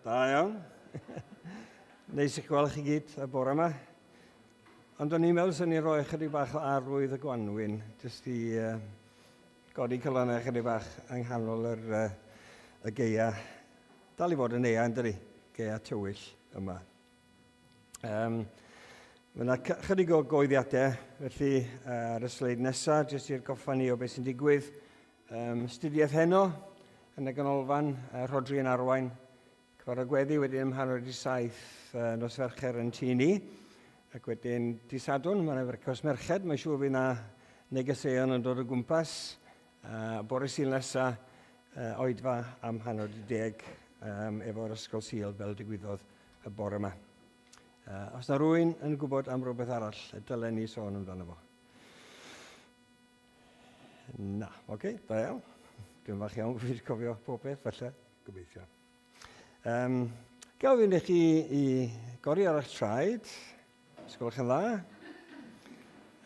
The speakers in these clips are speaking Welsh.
Da iawn. Neis i'ch gweld chi gyd y bore yma. Ond o'n i'n meddwl sy'n ni'n rhoi chydig bach o arwydd y gwanwyn, jyst i uh, godi calonnau chydig bach yng nghanol yr, uh, y geia. Dal i fod yn eia, yn dydi? Geia tywyll yma. Um, mae yna chydig o goeddiadau, felly ar y sleid nesaf, jyst i'r goffa ni o beth sy'n digwydd. Um, studiaeth heno yn y ganolfan, Rhodri yn arwain, cyfarfod gweddi wedyn ym hanner wedi saith uh, nos Fercher yn tŷ ni, ac wedyn di Sadwrn, mae'n yna frecwast merched, mae'n siŵr fydd yna negeseuon yn dod o gwmpas. Uh, bore Sul nesa, uh, oedfa am hanner wedi deg um, efo'r ysgol Sul fel digwyddodd y bore yma. Uh, os na rwy'n yn gwybod am rhywbeth arall, y dylen ni sôn amdano fo. Na, oce, okay, da iawn. Dwi'n fach iawn bod fi wedi cofio pob beth, falle, gobeithio. Um, Gael fynd i chi i gori ar eich traed, os gwelwch yn dda.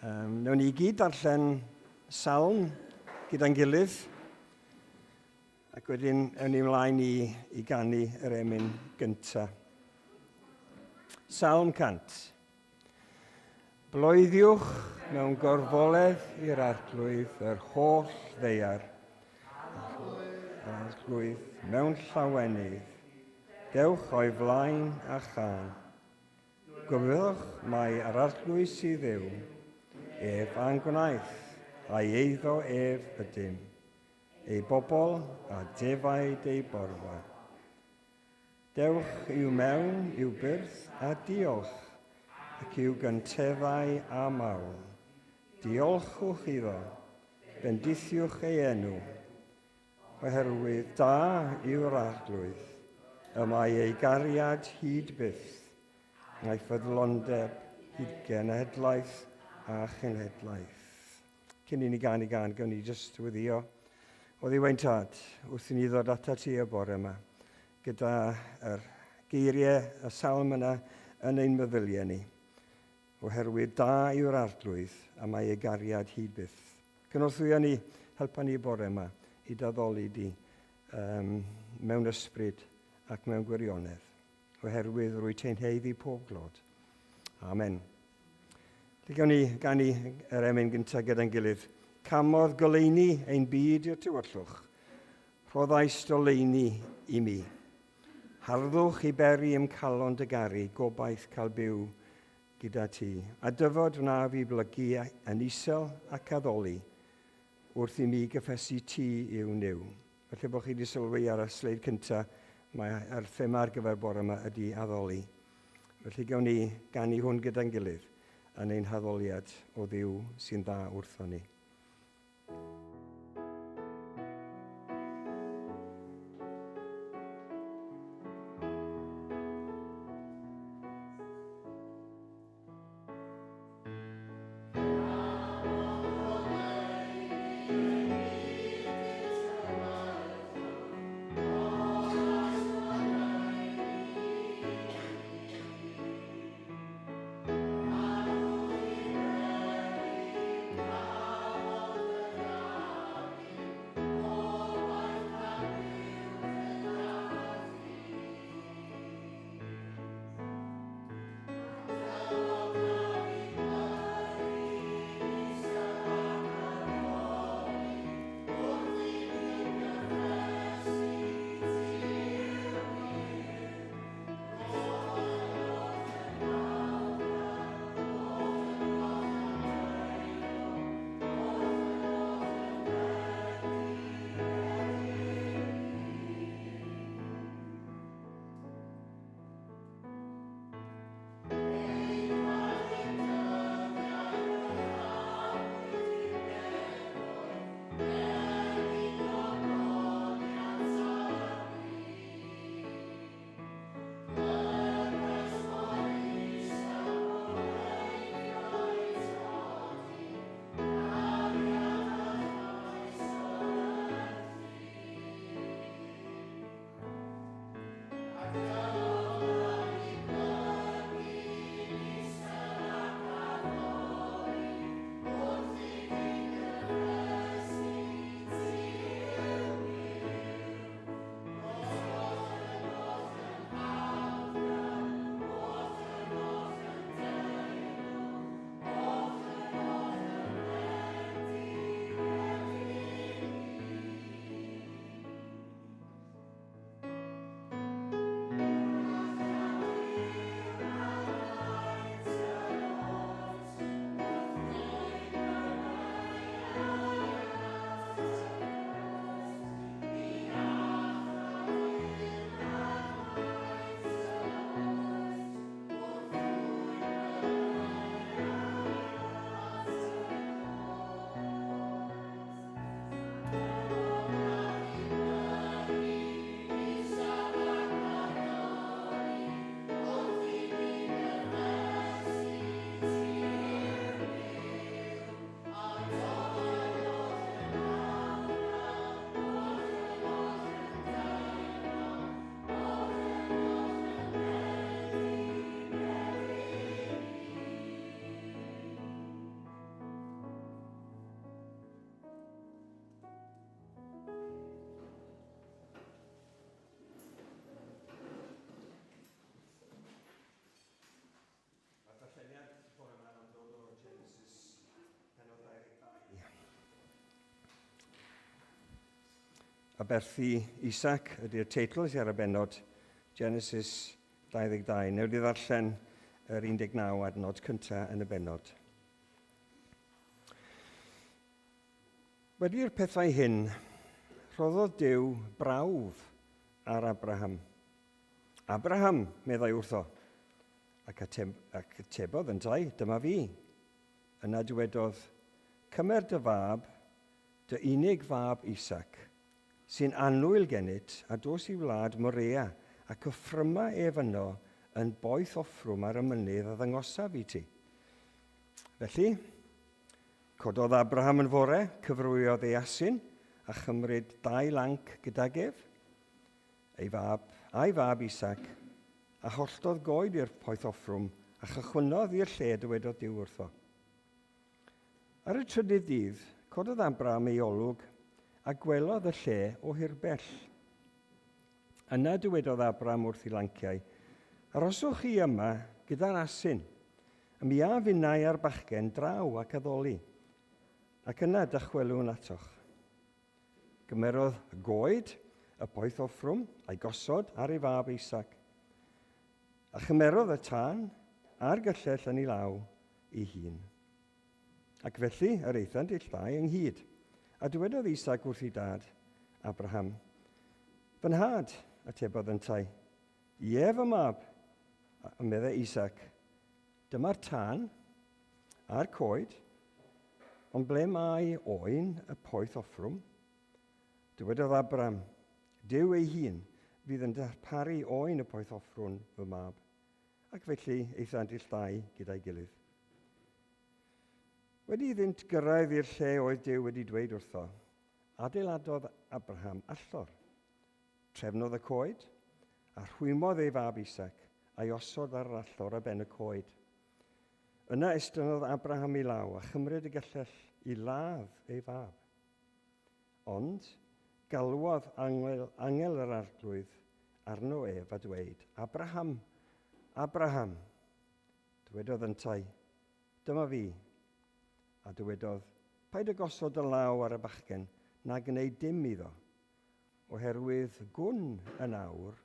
Um, newn ni gyd darllen salm gyda'n gilydd. Ac wedyn ewn ni ymlaen i, i ganu yr emyn gynta. Salm 100. Bloeddiwch mewn gorfoledd i'r arglwydd yr holl ddeiar. Arglwydd mewn llawenydd. Dewch o'i flaen a chân. Gwybodwch mai yr Arglwydd sydd Dduw, ef a'n gwnaeth, a'i eiddo ef ydym. Ei bobl a defaid ei borfa. Dewch i'w mewn i'w byrth a diolch, ac i'w gynteddau a mawl. Diolchwch iddo, bendithiwch ei enw, oherwydd da yw'r Arglwydd, y mae ei gariad hyd byth, a'i ffyddlondeb hyd genhedlaeth a chenhedlaeth. Cyn i ni ganu gân, gawn ni jyst wyddio o Dduw ein Tad wrth i ni ddod atat ti y bore yma, gyda yr geiriau y salm yna yn ein meddyliau ni. Oherwydd da yw'r Arglwydd, a mae ei gariad hyd byth. Cynorthwyo ni, helpa ni y bore yma i daddoli di um, mewn ysbryd ac mewn gwirionedd, oherwydd rwy ti'n heiddi pob glod. Amen. Lle gawn ni ganu yr emyn gyntaf gyda'n gilydd? Camodd goleuni ein byd i'r tywyllwch. Rhoddais doleuni i mi. Harddwch i beri i'm calon dy garu, gobaith cael byw gyda ti. A dyfod wna fi blygu yn isel ac addoli, wrth i mi gyffesu ti yw Nuw. Falle bod chi wedi sylwi ar y sleid cyntaf, mae'r thema ar gyfer bore yma ydy addoli. Felly gawn ni ganu hwn gyda'n gilydd yn ein haddoliad o Dduw sy'n dda wrtho ni. Aberthu Isaac ydy'r teitl sydd ar y bennod, Genesis 22. Newid i ddarllen yr 19 adnod cyntaf yn y bennod. Wedi'r pethau hyn, rhoddodd Duw brawf ar Abraham. Abraham, meddai wrtho, ac, ateb, ac atebodd yntau, dyma fi. Yna dywedodd, Cymer dy fab, dy unig fab Isaac, sy'n annwyl gennyt, a dos i wlad Morea, ac offryma ef yno yn boeth offrwm ar y mynydd a ddangosaf i ti. Felly, cododd Abraham yn fore, cyfrwyodd ei asyn, a chymryd dau lanc gydag ef, ei fab, a'i fab Isaac, a holltodd goed i'r poeth offrwm, a chychwynnodd i'r lle dywedodd Duw wrtho. Ar y trydydd dydd, cododd Abraham ei olwg a gwelodd y lle o hirbell. Yna dywedodd Abraham wrth ei lanciau, Aroswch chi yma gyda'r asyn, a mi a finnau a'r bachgen draw ac addoli, ac yna dychwelwn atoch. Gymerodd goed y poeth offrwm a'i gosod ar ei fab Isaac, a chymerodd y tân a'r gyllell yn ei law ei hun. Ac felly yr aethant ill dau ynghyd. A dywedodd Isaac wrth ei dad, Abraham, Fy nhad, atebodd yntau, Ie, fy mab, a meddai Isaac, Dyma'r tân a'r coed, ond ble mae oen y poeth offrwm? Dywedodd Abram, Duw ei hun fydd yn darparu oen y poeth offrwm, fy mab. Ac felly aethant ill dau gyda'i gilydd. Wedi iddynt gyrraedd i'r lle oedd Duw wedi dweud wrtho, adeiladodd Abraham allor. Trefnodd y coed, a rhwymodd ei fab Isaac, a'i osod ar yr allor ar ben y coed. Yna estynnodd Abraham ei law a chymryd y gyllell i ladd ei fab. Ond galwodd angel, angel yr arglwydd arno ef a dweud, Abraham, Abraham. Dywedodd yntau, Dyma fi. A dywedodd, Paid â gosod dy law ar y bachgen, na gwneud dim iddo, oherwydd gwn yn awr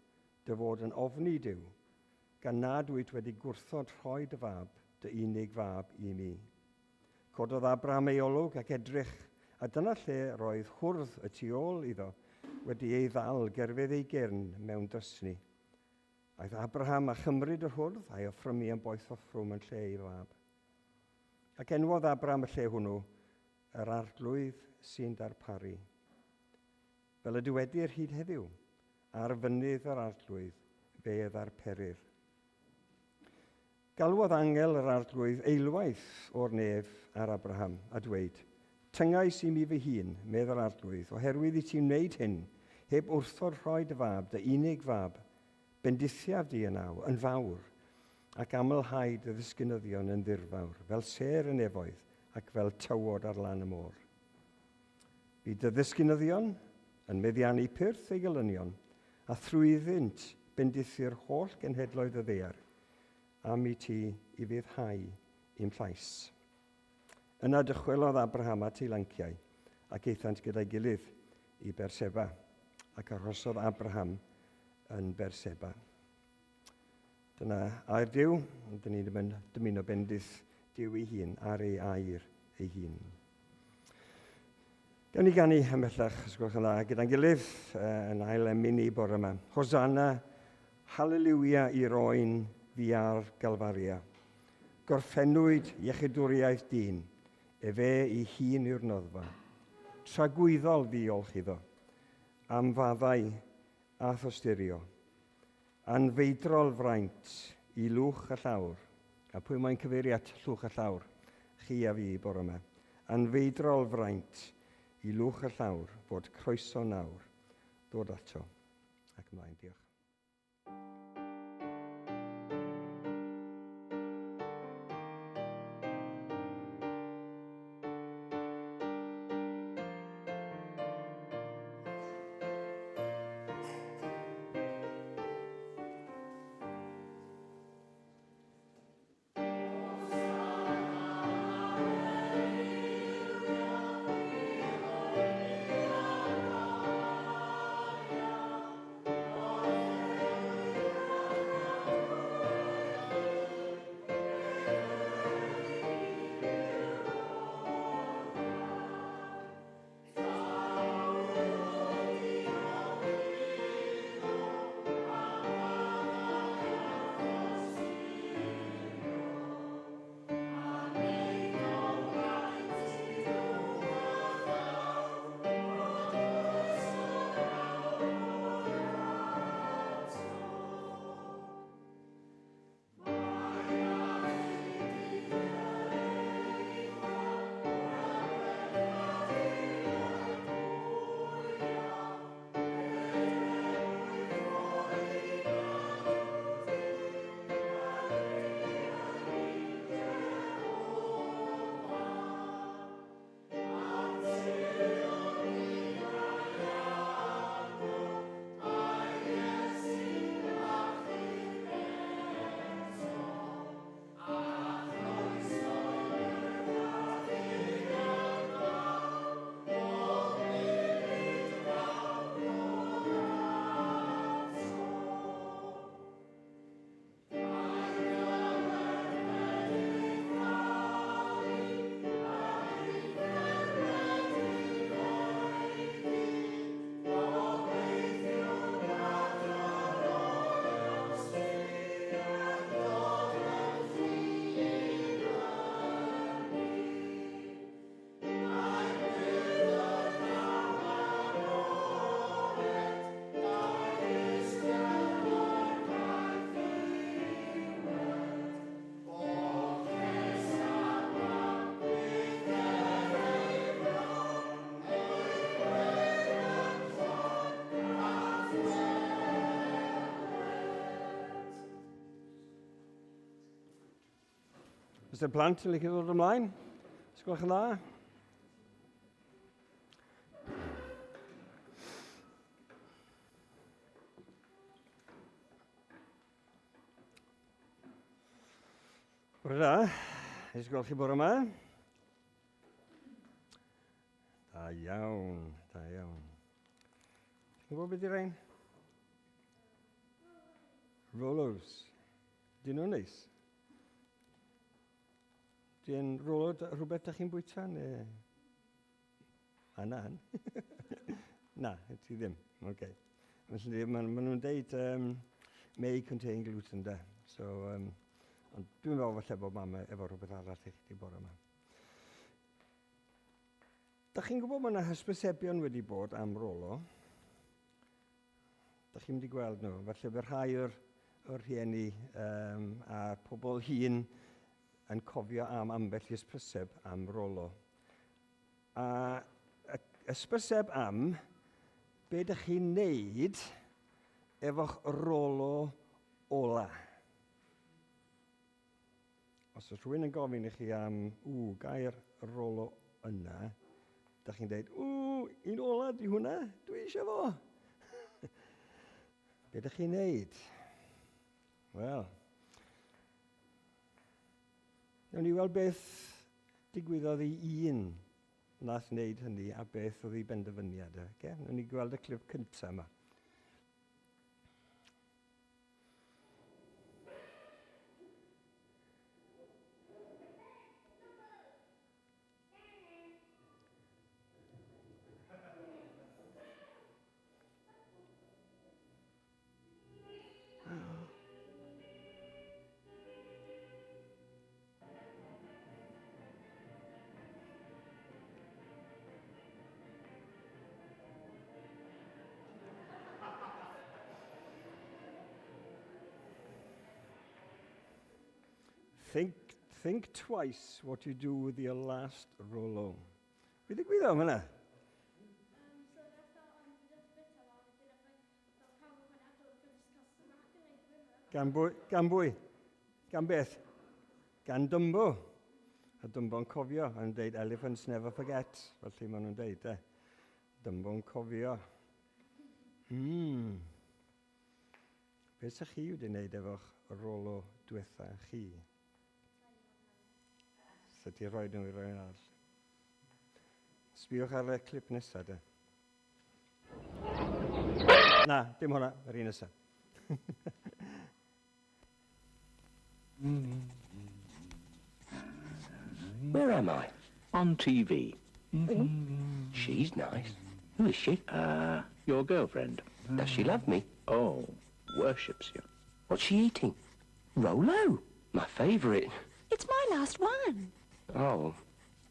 dy fod yn ofni Duw, gan nad wyt wedi gwrthod rhoi dy fab, dy unig fab, i mi. Cododd Abraham ei olwg ac edrych, a dyna lle roedd hwrdd y tu ôl iddo wedi ei ddal gerfydd ei gyrn mewn dysni. Aeth Abraham a chymryd yr hwrdd a'i offrymu yn boeth offrwm yn lle ei fab. Ac enwodd Abraham y lle hwnnw, yr arglwydd sy'n darparu. Fel y dywedir hyd heddiw, ar fynydd yr arglwydd fe ddarperir. Galwodd angel yr Arglwydd eilwaith o'r nef ar Abraham, a dweud, Tyngais i mi fy hun, medd yr Arglwydd, oherwydd i ti wneud hyn, heb wrthod rhoi dy fab, dy unig fab, bendithiaf di yn awr, yn fawr, ac amlhau dy ddisgynyddion yn ddirfawr, fel sêr y nefoedd, ac fel tywod ar lan y môr. Bydd dy ddisgynyddion yn meddiannu pyrth ei gelynion, a thrwyddynt bendithu'r holl genhedloedd y ddaear, am i ti ufuddhau i'm llais. Yna dychwelodd Abraham at ei lanciau, ac aethant gyda'i gilydd i Berseba, ac arhosodd Abraham yn Berseba. Dyna air Duw, ond dyn ni'n dymuno bendith Duw ei hun ar ei air ei hun. Gawn ni ganu ymhellach, os gwelwch yn dda, gyda'n gilydd yn ail emyn ni bore yma. Hosanna, hallelujah i'r oen fi ar Galfaria. Gorffennwyd iechydwriaeth dyn, efe ei hun yw'r noddfa. Tragwyddol ddiolch iddo am faddau a thosturio. Anfeidrol fraint i lwch a llawr. A pwy mae'n cyfeirio at llwch a llawr? Chi a fi bore yma. Anfeidrol fraint i lwch a llawr fod croeso nawr ddod ato. Ac ymlaen, diolch. Os y plant yn licio dod ymlaen, os gwelwch yn dda. Bore da, neis gweld chi bore yma. Da iawn, da iawn. Ti'n gwybod beth i rhain? Rolos. Dyn nhw'n neis? Dyn rolo rhywbeth da chi'n bwyta neu? A na. na, ti ddim. Oce. Okay. Felly, maen ma nhw'n deud um, may contain gluten, da. So, um, ond dwi'n meddwl falle bod mam efo rhywbeth arall i chdi bore yma. Da chi'n gwybod mae yna hysbysebion wedi bod am Rolo. Da chi'n mynd i gweld nhw. Falle fy rhai o'r, o'r rhieni um, a'r pobl hŷn yn cofio am ambell hysbyseb am Rolo. A hysbyseb am be ydych chi'n neud efo'ch Rolo ola. Os oes rhywun yn gofyn i chi am, ww, gair rolo yna, da chi'n dweud, ww, un ola di hwnna, dwi eisiau fo. Be ydych chi'n neud? Wel, Newn ni weld beth digwyddodd i un nath wneud hynny a beth oedd ei benderfyniad e. Okay? Newn ni gweld y clip cyntaf yma. Think, think twice what you do with your last Rolo. Be ddigwyddodd am hynna? Gan bwy? Gan bwy? Gan beth? Gan Dumbo. A Dumbo'n cofio, yn dweud elephants never forget, felly maen nhw'n dweud, e. Dumbo'n cofio. Hmm. Beth sa'ch chi wedi wneud efo'ch rolo diwetha chi? Sa ti rhoi nhw i roi arall? Sbïwch ar y clip nesaf, de. Na, dim hwnna, yr un nesaf. Where am I? On TV. She's nice. Who is she? Your girlfriend. Does she love me? Oh, worships you. What's she eating? Rolo, my favourite. It's my last one. Oh.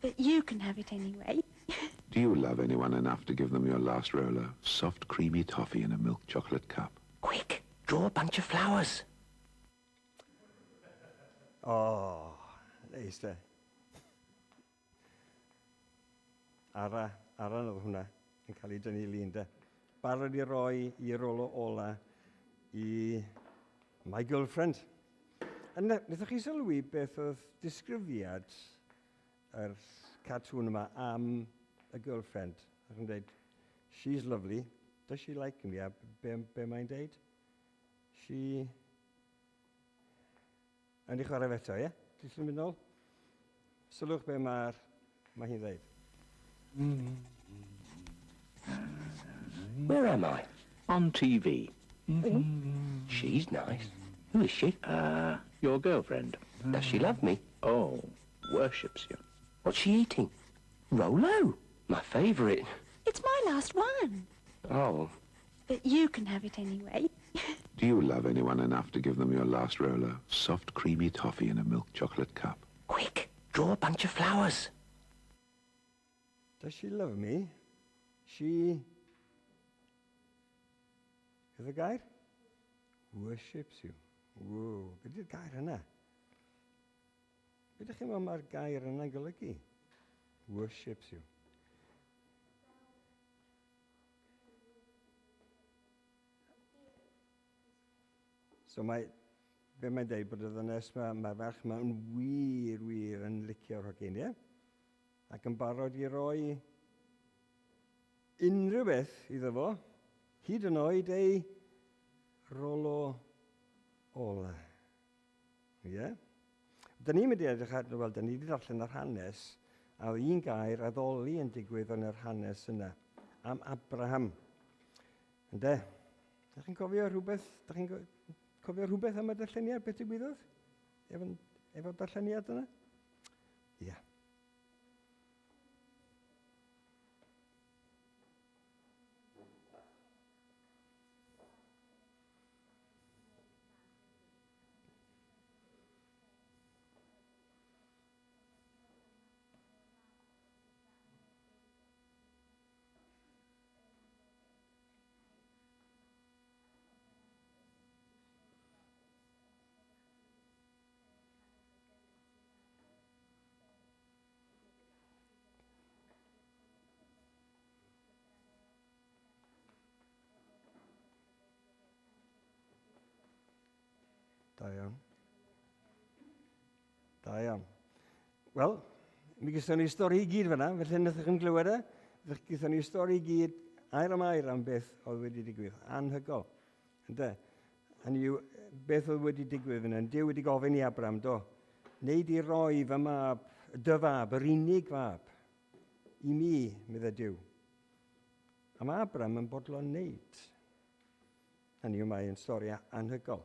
But you can have it anyway. Do you love anyone enough to give them your last Rolo? Soft, creamy toffee in a milk chocolate cup. Quick, draw a bunch of flowers. Oh, neis de. Ara, ara oedd hwnna yn cael ei dynnu lun de. Barod i roi i rolo ola i my girlfriend. A wnaethoch chi sylwi beth oedd disgrifiad yr cartŵn yma am y girlfriend? Ac yn dweud, she's lovely, does she like me? A be, be mae'n dweud? She... Yn i chwarae fe eto, ie? Ti'n mynd nôl? Sylwch be mae'r mae hi'n dweud. Where am I? On TV. She's nice. Who is she? Your girlfriend. Does she love me? Oh, worships you. What's she eating? Rolo, my favourite. It's my last one. Oh. But you can have it anyway. Do you love anyone enough to give them your last Rolo? Soft, creamy toffee in a milk chocolate cup. Quick, draw a bunch of flowers. Does she love me? She... Beth y gair? Worships you. Whoa, beth yw'r gair yna? Beth ydych chi'n meddwl mae'r gair yna'n golygu? Worships you. So mae Be mae'n dweud bod y ddynes yma, mae'r ferch yma yn wir, wir yn licio'r hogyn, ie? Ac yn barod i roi unrhyw beth iddo fo, hyd yn oed ei rolo ola. Ie? Yeah? Dyn ni'n mynd i edrych ar, wel, dyn ni wedi darllen yr hanes, a oedd un gair addoli yn digwydd yn yr hanes yna, am Abraham. Ynde? Dych chi'n cofio rhywbeth, dych chi'n cofio rhywbeth am y darlleniad, beth digwyddodd? Efo, efo darlleniad yna? Ie. Yeah. Da iawn. Da iawn. Wel, mi gyson ni stori i gyd fyna, felly wnaethoch chi'n glywed e. Fe gyson ni stori i gyd, air am air am beth oedd wedi digwydd. Anhygol. Ynde? Hynny yw, beth oedd wedi digwydd fyna. Duw wedi gofyn i Abraham, do, wneud i roi fy mab, dy fab, yr unig fab, i mi, meddai Duw. A mae Abraham yn bodlon wneud. Hynny yw, mae'n stori anhygol.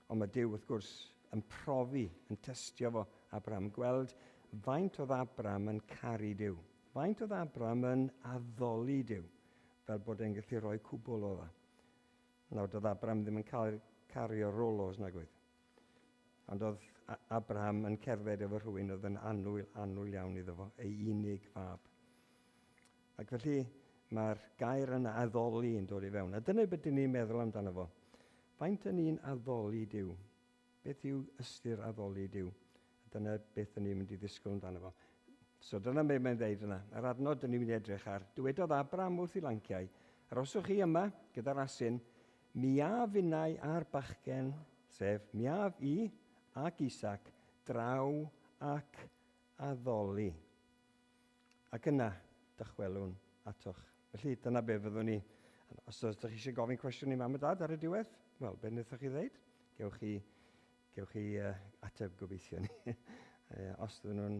Ond mae Duw, wrth gwrs, yn profi, yn testio fo Abraham, gweld faint oedd Abraham yn caru Duw. Faint oedd Abraham yn addoli Duw, fel bod e'n gallu rhoi cwbl o dda. Nawr, doedd Abraham ddim yn cael cario rolos nag oedd. Ond oedd Abraham yn cerdded efo rhywun oedd yn annwyl, annwyl iawn iddo fo, ei unig fab. Ac felly mae'r gair yna addoli yn dod i fewn. A dyna beth dyn ni'n meddwl amdano fo. Faint yn ni'n addoli Duw? Beth yw ystyr addoli Duw? A dyna beth dyn ni'n mynd i ddisgwyl amdano fo. So dyna beth mae'n dweud yna. Yr adnod dyn ni'n mynd i edrych ar. Dywedodd Abraham wrth i lanciau, aroswch chi yma gyda'r asyn, mi a finnau a'r bachgen, sef mi af i ac Isaac, draw ac addoli. Ac yna, dychwelwn atoch. Felly, dyna be fyddwn ni. Os ydych chi eisiau gofyn cwestiwn i mam a dad ar y diwedd, wel, be wnaethoch chi ddeud? Gewch chi, gewch chi ateb gobeithio ni. Os ydyn nhw'n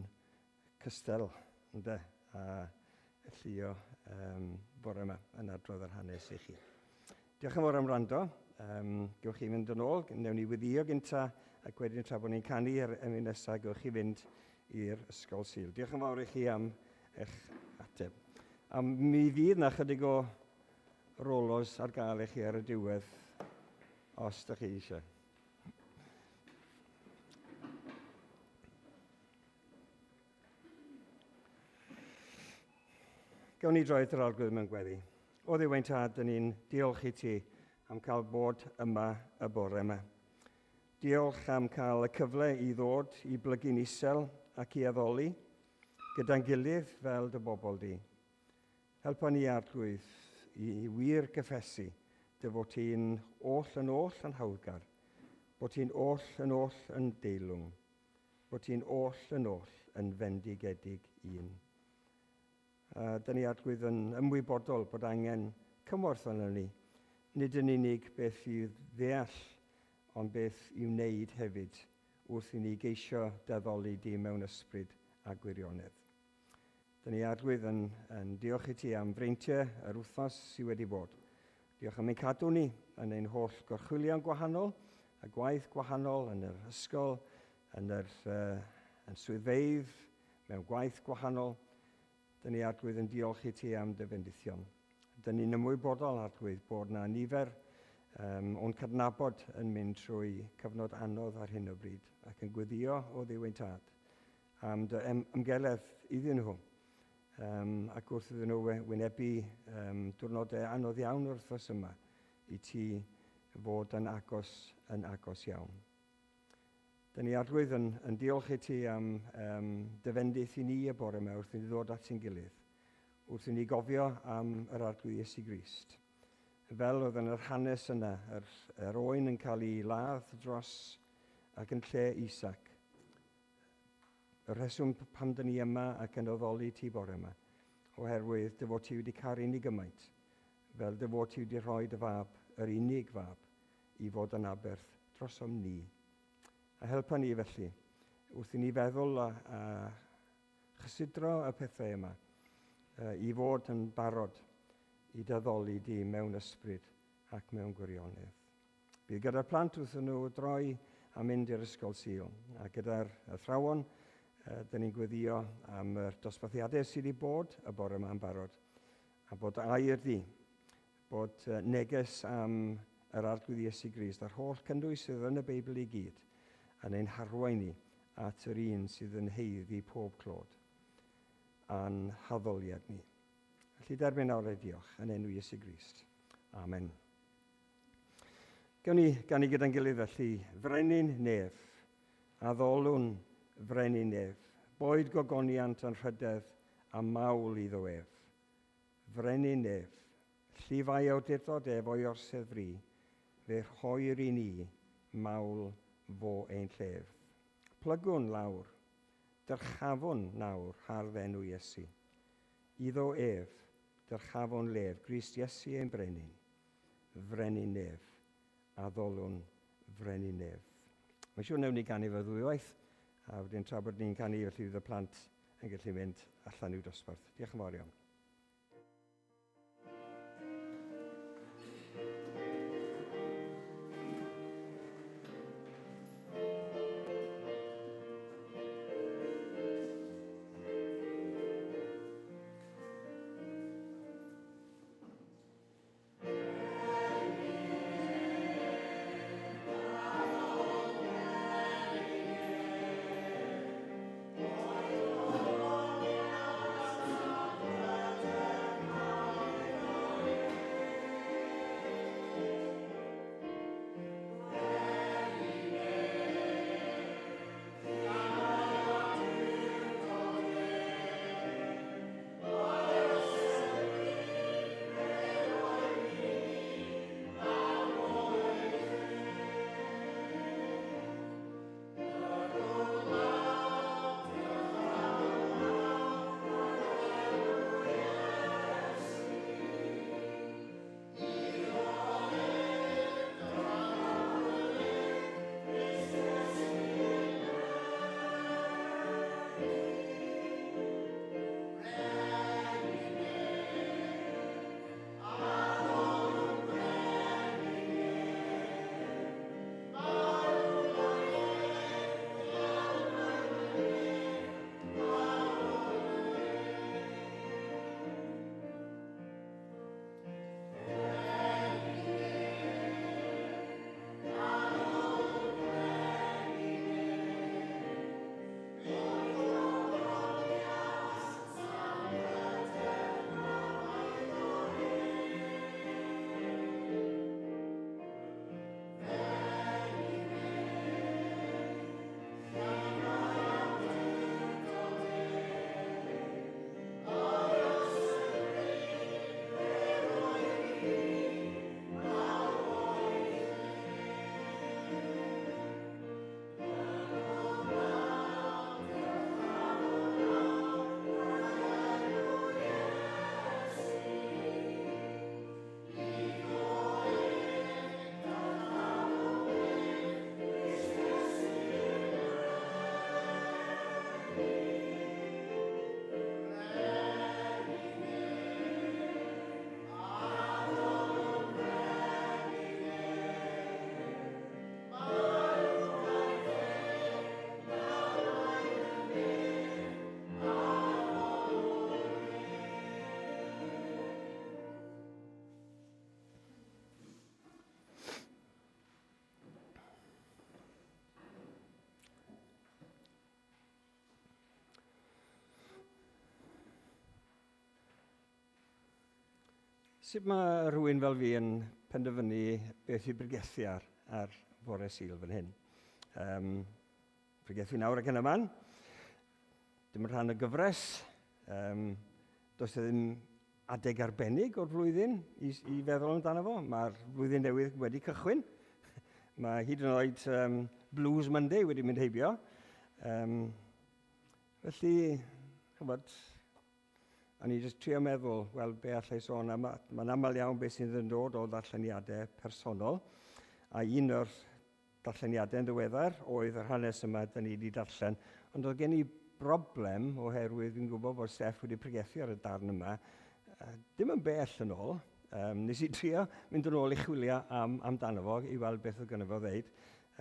cystel, ynde, a llio bore yma yn adrodd yr hanes i chi. Diolch yn fawr am wrando. Gewch chi fynd yn ôl, newn ni weddio gynta, ac wedyn tra bod ni'n canu yr emyn nesaf, gewch chi fynd i'r ysgol Sul. Diolch yn fawr i chi am eich ateb. A mi fydd na chydig o rolos ar gael i chi ar y diwedd, os ydych chi eisiau. Gawn ni droi at yr Arglwydd mewn gweddi. O Dduw ein Tad, dyn ni'n diolch i ti am cael bod yma y bore yma. Diolch am cael y cyfle i ddod i blygu'n isel ac i addoli gyda'n gilydd fel dy bobl di. Helpa ni, Arglwydd, i wir gyffesu dy fod ti'n oll yn oll yn hawddgar, bod ti'n oll yn oll yn deilwng, bod ti'n oll yn oll yn fendigedig un. A dyn ni, Arglwydd, yn ymwybodol bod angen cymorth arnon ni, nid yn unig beth i ddeall, ond beth i wneud hefyd wrth i ni geisio d'addoli di mewn ysbryd a gwirionedd. Dyn ni, Arglwydd, yn, yn diolch i ti am freintiau yr wythnos sydd wedi bod. Diolch am ein cadw ni yn ein holl gorchwylion gwahanol, a gwaith gwahanol yn yr ysgol, yn yr yn swyddfeydd, mewn gwaith gwahanol. Dyn ni, Arglwydd, yn diolch i ti am dy fendithion. Dyn ni'n ymwybodol, Arglwydd, bod na nifer o'n cydnabod yn mynd trwy cyfnod anodd ar hyn o bryd ac yn gweddio o Dduw ein Tad am dy ymgeledd iddyn nhw. Ac wrth iddyn nhw wynebu diwrnodau anodd iawn o'r wythnos yma, i ti fod yn agos, yn agos iawn. Dyn ni, Arglwydd, yn, yn diolch i ti am dy fendith i ni y bore yma wrth i ni ddod at ein gilydd, wrth i ni gofio am yr Arglwydd Iesu Grist. Fel oedd yn yr hanes yna, yr, yr oen yn cael ei ladd dros ac yn lle Isaac. Y rheswm pam dyn ni yma ac yn addoli ti bore yma, oherwydd dy fod ti wedi caru ni gymaint, fel dy fod ti wedi rhoi dy fab, yr unig fab, i fod yn aberth drosom ni. A helpa ni felly, wrth i ni feddwl a, a chysidro y pethau yma, i fod yn barod i dy addoli di mewn ysbryd ac mewn gwirionedd. Bydd gyda'r plant wrth nhw droi a mynd i'r ysgol Sul. A gyda'r athrawon, dyn ni'n gweddio am yr dosbarthiadau sydd wedi bod y bore yma yn barod. A bod air di, bod neges am yr Arglwydd Iesu Grist a'r holl cynnwys sydd yn y Beibl i gyd yn ein harwain ni at yr un sydd yn haeddu pob clod a'n haddoliad ni. Felly derbyn nawr ei diolch yn enw Iesu Grist. Amen. Gawn ni ganu gyda'n gilydd felly, Frenin Nef, addolwn Frenin Nef, boed gogoniant anrhydedd a mawl iddo ef. Frenin Nef, llifai awdurdod ef o'i orsedd fri, fe rhoir i ni mawl fo ein llef. Plygwn lawr, dyrchafwn nawr hardd enw Iesu. Iddo ef, dyrchafwn lef, Grist Iesu ein brenin. Frenin Nef, addolwn Frenin Nef. Mae'n siŵr wnewn ni ganu fo ddwywaith, a wedyn tra bod ni'n canu felly fydd y plant yn gallu mynd allan i'w dosbarth. Diolch yn fawr iawn. Sut mae rhywun fel fi yn penderfynu beth i bregethu ar, ar fore Sul fan hyn? Um, pregethu nawr ac yn y man. Dim yn rhan o gyfres. Um, does e ddim adeg arbennig o'r flwyddyn i, i feddwl amdano fo. Mae'r flwyddyn newydd wedi cychwyn. Mae hyd yn oed um, Blues Monday wedi mynd heibio. Um, felly, chybod, o'n i jyst trio meddwl, wel, be allai sôn am, mae'n aml iawn beth sydd yn dod o ddarlleniadau personol, a un o'r darlleniadau yn ddiweddar oedd yr hanes yma dyn ni wedi darllen, ond oedd gen i broblem oherwydd fi'n gwybod bod Steff wedi pregethu ar y darn yma, dim yn bell yn ôl. Um, nes i trio mynd yn ôl i chwilio am, amdano fo i weld beth oedd gynno fo ddeud,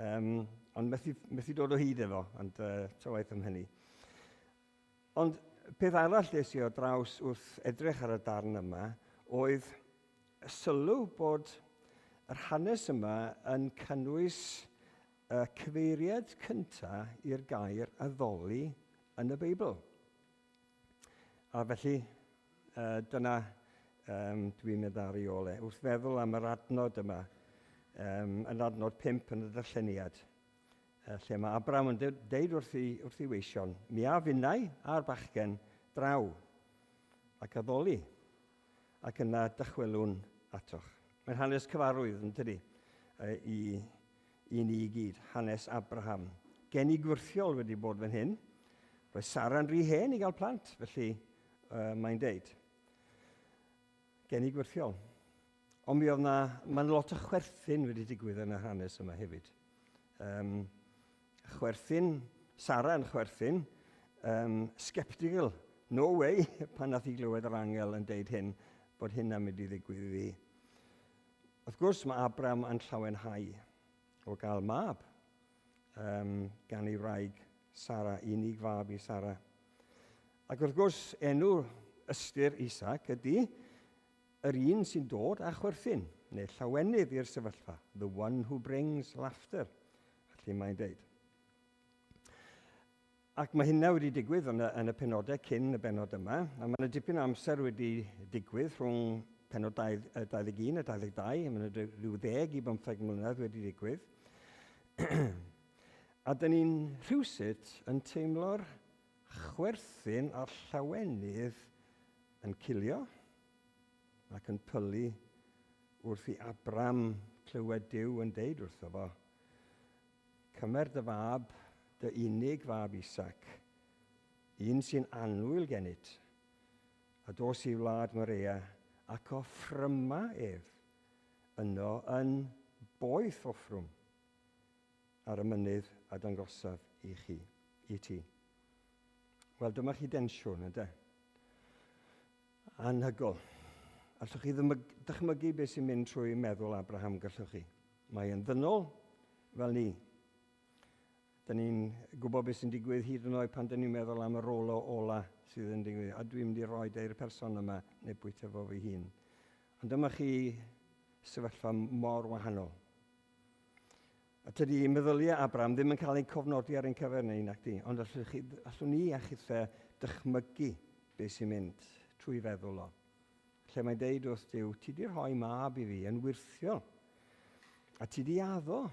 um, ond methu, methu dod o hyd efo, ond uh, ta waith am hynny. Ond peth arall des i o draws wrth edrych ar y darn yma oedd sylw bod yr hanes yma yn cynnwys y cyfeiriad cyntaf i'r gair addoli yn y Beibl. A felly, uh, dyna um, dwi'n mynd ar ei ôl e. Wrth feddwl am yr adnod yma, um, yn adnod 5 yn y darlleniad, lle mae Abraham yn deud wrth ei, wrth ei weision, mi a finnau a'r bachgen draw ac addoli, ac yna dychwelwn atoch. Mae'n hanes cyfarwydd, yn tydi, i, i ni i gyd, hanes Abraham. Geni gwyrthiol wedi bod fan hyn. Roedd Sara'n rhy hen i gael plant, felly uh, mae'n deud. Geni gwyrthiol. Ond mi oedd na, mae'n lot o chwerthin wedi digwydd yn yr hanes yma hefyd. Um, chwerthin, Sara yn chwerthin, um, skeptical, no way, pan nath i glywed yr angel yn deud hyn, bod hynna'n mynd i ddigwydd iddi. Wrth gwrs, mae Abram yn llawenhau o gael mab um, gan ei wraig Sara, unig fab i Sara. Ac wrth gwrs, enw ystyr Isaac ydy yr un sy'n dod â chwerthin, neu llawenydd i'r sefyllfa, the one who brings laughter, felly mae'n deud. Ac mae hynna wedi digwydd yn y, yn y penodau cyn y benod yma, a mae yna dipyn o amser wedi digwydd rhwng penod 21 a 22, mae yna rhyw ddeg i bymtheg mlynedd wedi digwydd. a dyn ni'n rhywsut yn teimlo'r chwerthin a'r llawenydd yn cilio ac yn pylu wrth i Abram clywed Duw yn deud wrtho fo, Cymer dy fab, dy unig fab Isaac, un sy'n annwyl gennyt, a dos i wlad Moreia ac offryma ef yno yn boeth offrwm ar y mynydd a dangosaf i chi, i ti. Wel, dyma chi densiwn, ynde? Anhygol. Allwch chi dychmygu beth sy'n mynd trwy meddwl Abraham, gallwch chi? Mae yn ddynol, fel ni. Dyn ni'n gwybod beth sy'n digwydd hyd yn oed pan dyn ni'n meddwl am y rolo ola sydd yn digwydd. A dwi'n mynd i roi dei'r person yma neu bwyta fo fy hun. Ond dyma chi sefyllfa mor wahanol. A tydi meddyliau Abraham ddim yn cael eu cofnodi ar ein cyfer ni, nac di, ond allwch chi, allwn ni a chithe dychmygu beth sy'n mynd trwy feddwl o. Lle mae'n deud wrth Duw, ti di rhoi mab i fi yn wyrthiol, a ti di addo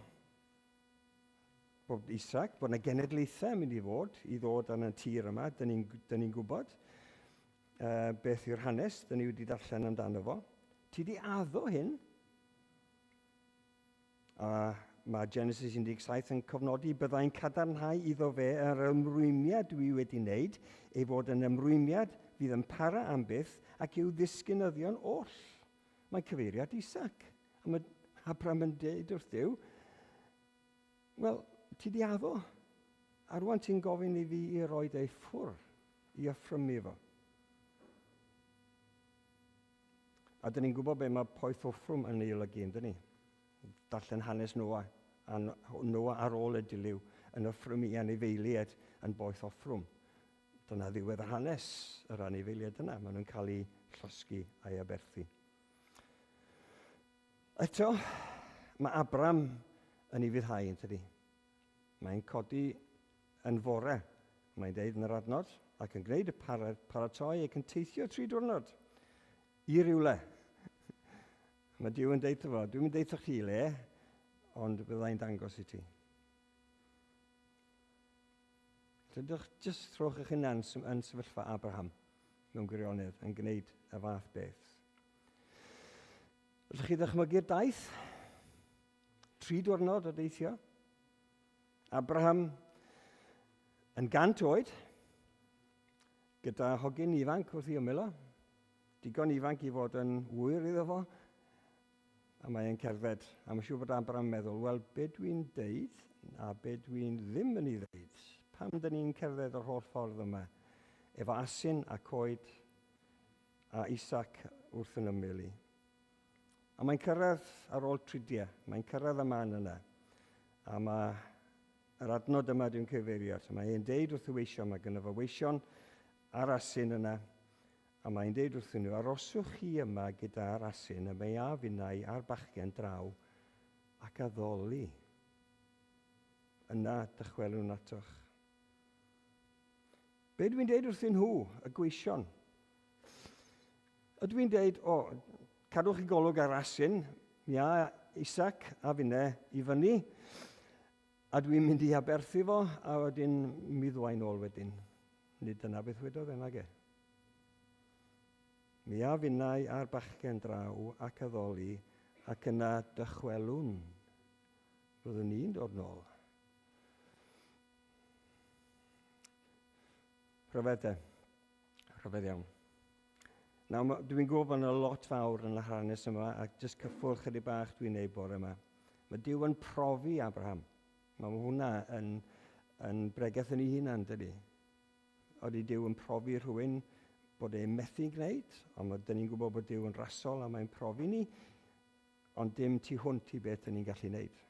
bod Isaac, bod yna genedlaethau yn mynd i fod i ddod ar y tir yma, dyn ni'n ni gwybod uh, beth yw'r hanes, dyn ni wedi darllen amdano fo. Ti di addo hyn, A mae Genesis 17 yn cofnodi byddai'n cadarnhau iddo fe yr ymrwymiad dwi wedi wneud, ei fod yn ymrwymiad fydd yn para am byth ac i'w ddisgynyddion oll. Mae'n cyfeiriad Isaac. A mae Abraham yn dweud wrth Duw, wel, ti di addo, a rwan ti'n gofyn i fi i roi ei ffwr, i offrymu fo. A dyn ni'n gwybod be mae poeth offrwm yn ei olygu, yn dyn ni? Darllen hanes Noa, a Noa ar ôl y dilyw yn offrymu i anifeiliaid yn boeth offrwm. Dyna ddiwedd yr hanes yr anifeiliaid yna. Maen nhw'n cael eu llosgi a'i aberthu. Eto, mae Abram yn ei fuddhau, yn tydi? Mae'n codi yn fore, mae'n deud yn yr adnod, ac yn gwneud y paratoi ac yn teithio tri diwrnod i rywle. Mae Duw yn deud fo, dwi'n mynd deud chi le, ond byddai'n dangos i ti. Rydych jyst rhowch eich hunan yn sefyllfa Abraham mewn gwirionedd yn gwneud y fath beth. Ydych chi ddychmygu'r daith? Tri diwrnod o deithio? Abraham yn 100 oed, gyda hogyn ifanc wrth ei ymyl o, digon ifanc i fod yn ŵyr iddo fo, a mae'n cerdded. A mae'n siŵr bod Abraham yn meddwl, wel, be dwi'n deud a be dwi'n ddim yn ei ddeud? Pam dyn ni'n cerdded yr holl ffordd yma? Efo asyn a coed a Isaac wrth yn ymyl i. A mae'n cyrraedd ar ôl tridiau. Mae'n cyrraedd y man yna. A mae yr adnod yma dwi'n cyfeirio at. Mae e'n deud wrth y weision, mae gynno fo weision a'r asyn yna, a mae'n deud wrthyn nhw, aroswch chi yma gyda'r asyn, a mae a finnau a'r bachgen draw ac addoli. Yna dychwelwn atoch. Be dwi'n deud wrthyn nhw, y gweision? Ydw i'n deud, o, cadwch chi golwg ar asyn, mi a Isaac a finne i fyny, a dwi'n mynd i aberthu fo, a wedyn mi ddwain ôl wedyn. Nid dyna beth wedodd e, nage. Mi a finnau a'r bachgen draw ac addoli, ac yna dychwelwn. Byddwn ni'n dod nôl. Rhyfedd de. Rhyfedd iawn. Nawr, dwi'n gwybod bod yna lot fawr yn y hanes yma, ac jyst cyffwrdd chydig bach dwi'n neud bore yma. Mae Duw yn profi Abraham. Mae hwnna yn, yn bregeth yn ei hunan, dydy. Oeddi Duw yn profi rhywun bod e'n methu gwneud, ond mae, dyn ni'n gwybod bod Duw yn rasol a mae'n profi ni, ond dim tu hwnt i beth dyn ni'n gallu gwneud.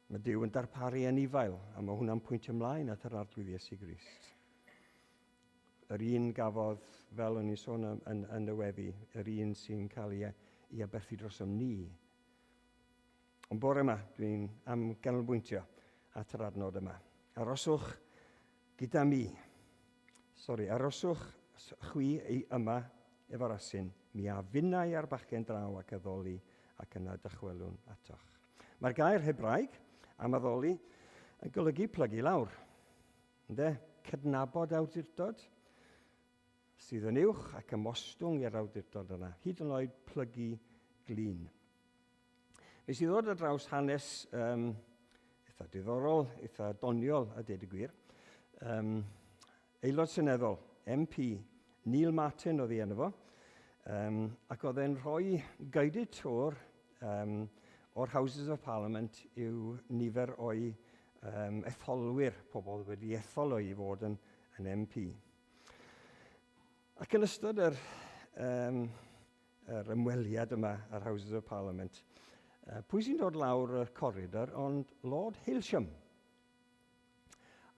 Mae Duw yn darparu anifail, a mae hwnna'n pwyntio ymlaen at yr Arglwydd Iesu Grist. Yr un gafodd, fel o'n i'n sôn yn, yn, yn y weddi, yr un sy'n cael ei, ei aberthu drosom ni. Ond bore yma, dwi'n am ganolbwyntio at yr adnod yma. Aroswch gyda mi. Sori, aroswch chwi ei yma efo'r asyn. Mi a finnau ar bachgen draw ac addoli ac yna dychwelwn atoch. Mae'r gair Hebraeg am addoli yn golygu plygu lawr. Ynde? Cydnabod awdurdod sydd yn uwch ac ymostwng i'r awdurdod yna, hyd yn oed plygu glin. Nes i ddod ar draws hanes eitha diddorol, eitha doniol, a dweud y gwir. Aelod Seneddol, MP, Neil Martin oedd ei enw fo, ac oedd e'n rhoi guided tour o'r Houses of Parliament i'w nifer o'i etholwyr, pobl wedi ethol o i fod yn, yn MP. Ac yn ystod yr, yr ymweliad yma ar Houses of Parliament, pwy sy'n dod lawr y corridor ond Lord Hailsham.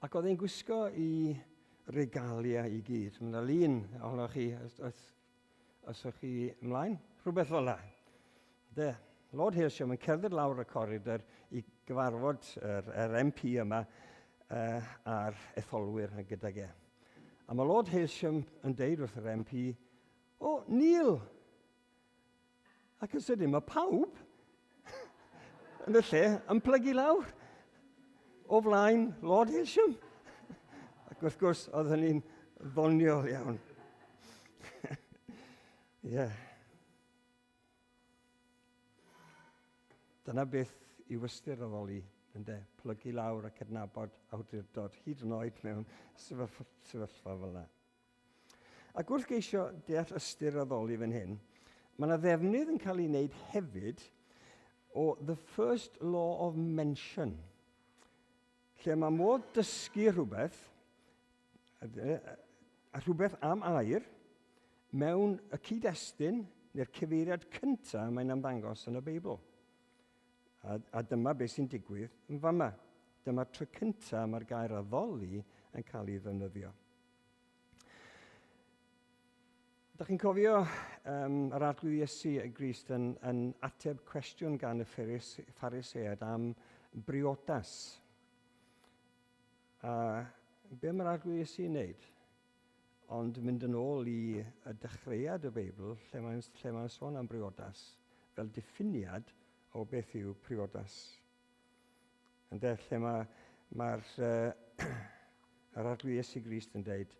Ac oedd e'n gwisgo i regalia i gyd. Mae yna lun ohonoch chi, os, os, os o'ch chi ymlaen, rhywbeth fel yna. De, Lord Hailsham yn cerdded lawr y corridor i gyfarfod yr, yr MP yma a'r etholwyr gydag e. A mae Lord Hailsham yn deud wrth yr MP, O, Neil! Ac yn sydyn, mae pawb yn y lle yn plygu lawr o flaen Lord Hailsham. Ac wrth gwrs, oedd hynny'n ddoniol iawn. Ie. yeah. Dyna beth yw ystyr addoli, ynde? Plygu lawr a cydnabod awdurdod, hyd yn oed mewn sefyllfa fel yna. Ac wrth geisio deall ystyr addoli fan hyn, mae yna ddefnydd yn cael ei wneud hefyd o the first law of mention, lle mae modd dysgu rhywbeth, a rhywbeth am air, mewn y cyd-destun neu'r cyfeiriad cyntaf mae'n ymddangos yn y Beibl. A, a dyma beth sy'n digwydd yn fama. Dyma'r tro cyntaf mae'r gair addoli yn cael ei ddefnyddio. Dych chi'n cofio yr Arglwydd Iesu y Grist yn, yn ateb cwestiwn gan y Phariseaid am briodas. A be mae'r Arglwydd Iesu yn wneud? Ond mynd yn ôl i y dechreuad y Beibl, lle mae'n lle mae sôn am briodas, fel diffiniad o beth yw priodas. Ynde, lle mae, mae'r yr Arglwydd Iesu Grist yn dweud,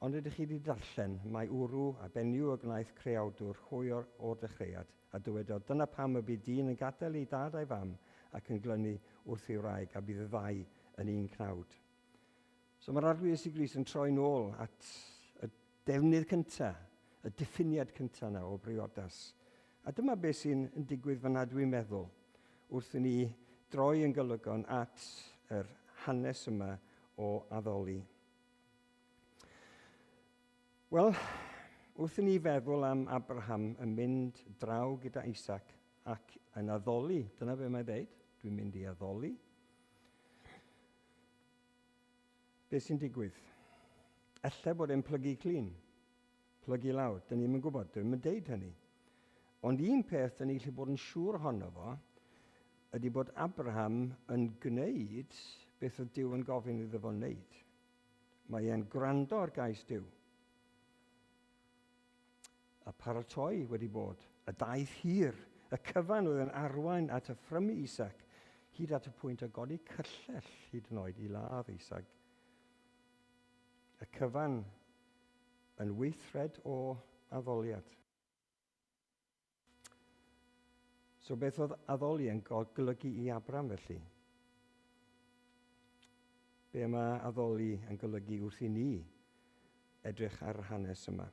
ond ydych chi wedi darllen, mae wrw a benyw y gwnaeth creawdwr hwy o'r, o'r dechreuad, a dywedodd, dyna pam y bydd dyn yn gadael ei dad a'i fam, ac yn glynu wrth ei wraig, a bydd y ddau yn un cnawd. So mae'r Arglwydd Iesu Grist yn troi nôl at y defnydd cyntaf, y diffiniad cyntaf yna o briodas. A dyma beth sy'n digwydd fyna dwi'n meddwl, wrth i ni droi yn golygon at yr hanes yma o addoli. Wel, wrth i ni feddwl am Abraham yn mynd draw gyda Isaac ac yn addoli, dyna be mae'n dweud, dwi'n mynd i addoli. Be sy'n digwydd? Ella bod e'n plygu clun, plygu lawr, dyn ni'm yn gwybod, dwi'm yn deud hynny. Ond un peth dyn ni'n gallu bod yn siŵr ohono fo, ydy bod Abraham yn gwneud beth oedd Duw yn gofyn iddo fo wneud. Mae e'n gwrando ar gais Duw. A paratoi wedi bod, y daith hir, y cyfan oedd yn arwain at offrymu Isaac, hyd at y pwynt o godi cyllell hyd yn oed i ladd Isaac. Y cyfan yn weithred o addoliad. So beth oedd addoli yn golygu i Abram felly? Be mae addoli yn golygu wrth i ni edrych ar yr hanes yma?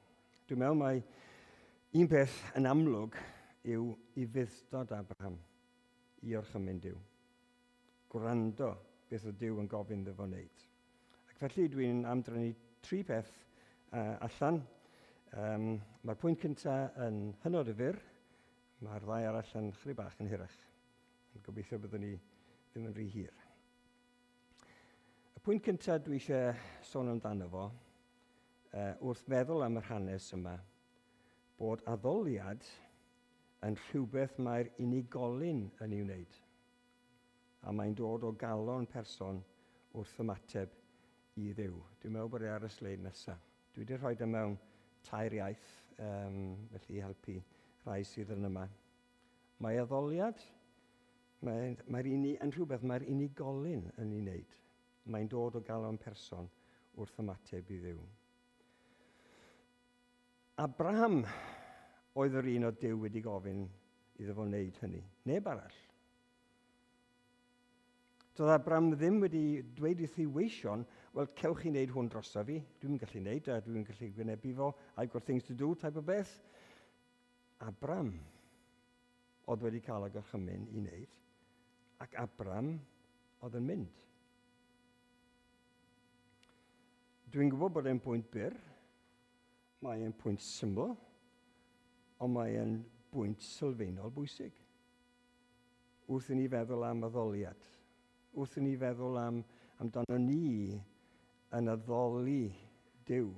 Dwi'n meddwl mai un peth yn amlwg yw ufudd-dod Abraham i orchymyn Duw. Gwrando beth oedd Duw yn gofyn iddo fo wneud. Ac felly dwi'n am drynu tri peth allan. Mae'r pwynt cyntaf yn hynod o fyr, mae'r ddau arall yn chydig bach yn hirach. Yn gobeithio byddwn ni ddim yn rhy hir. Y pwynt cyntaf dwi eisiau sôn amdano fo, wrth feddwl am yr hanes yma, bod addoliad yn rhywbeth mae'r unigolyn yn ei wneud. A mae'n dod o galon person wrth ymateb i Dduw. Dwi'n meddwl bod e ar y sleid nesaf. Dwi wedi rhoi e mewn tair iaith, felly i helpu rhai sydd yn yma. Mae addoliad, mae'r mae uni, yn rhywbeth mae'r unigolyn yn ei wneud. Mae'n dod o galon person wrth ymateb i Dduw. Abraham oedd yr un o Duw wedi gofyn iddo fo wneud hynny. Neb arall. Doedd Abraham ddim wedi dweud wrth ei weision, wel, cewch chi wneud hwn drosof fi, dwi'n gallu wneud, a dwi'n gallu gwynebu fo, I've got things to do, type o beth. Abraham oedd wedi cael y gorchymyn i wneud, ac Abraham oedd yn mynd. Dwi'n gwybod bod e'n bwynt byr, mae e'n pwynt syml, ond mae e'n bwynt sylfaenol bwysig. Wrth i ni feddwl am addoliad, wrth i ni feddwl am amdano ni yn addoli Duw.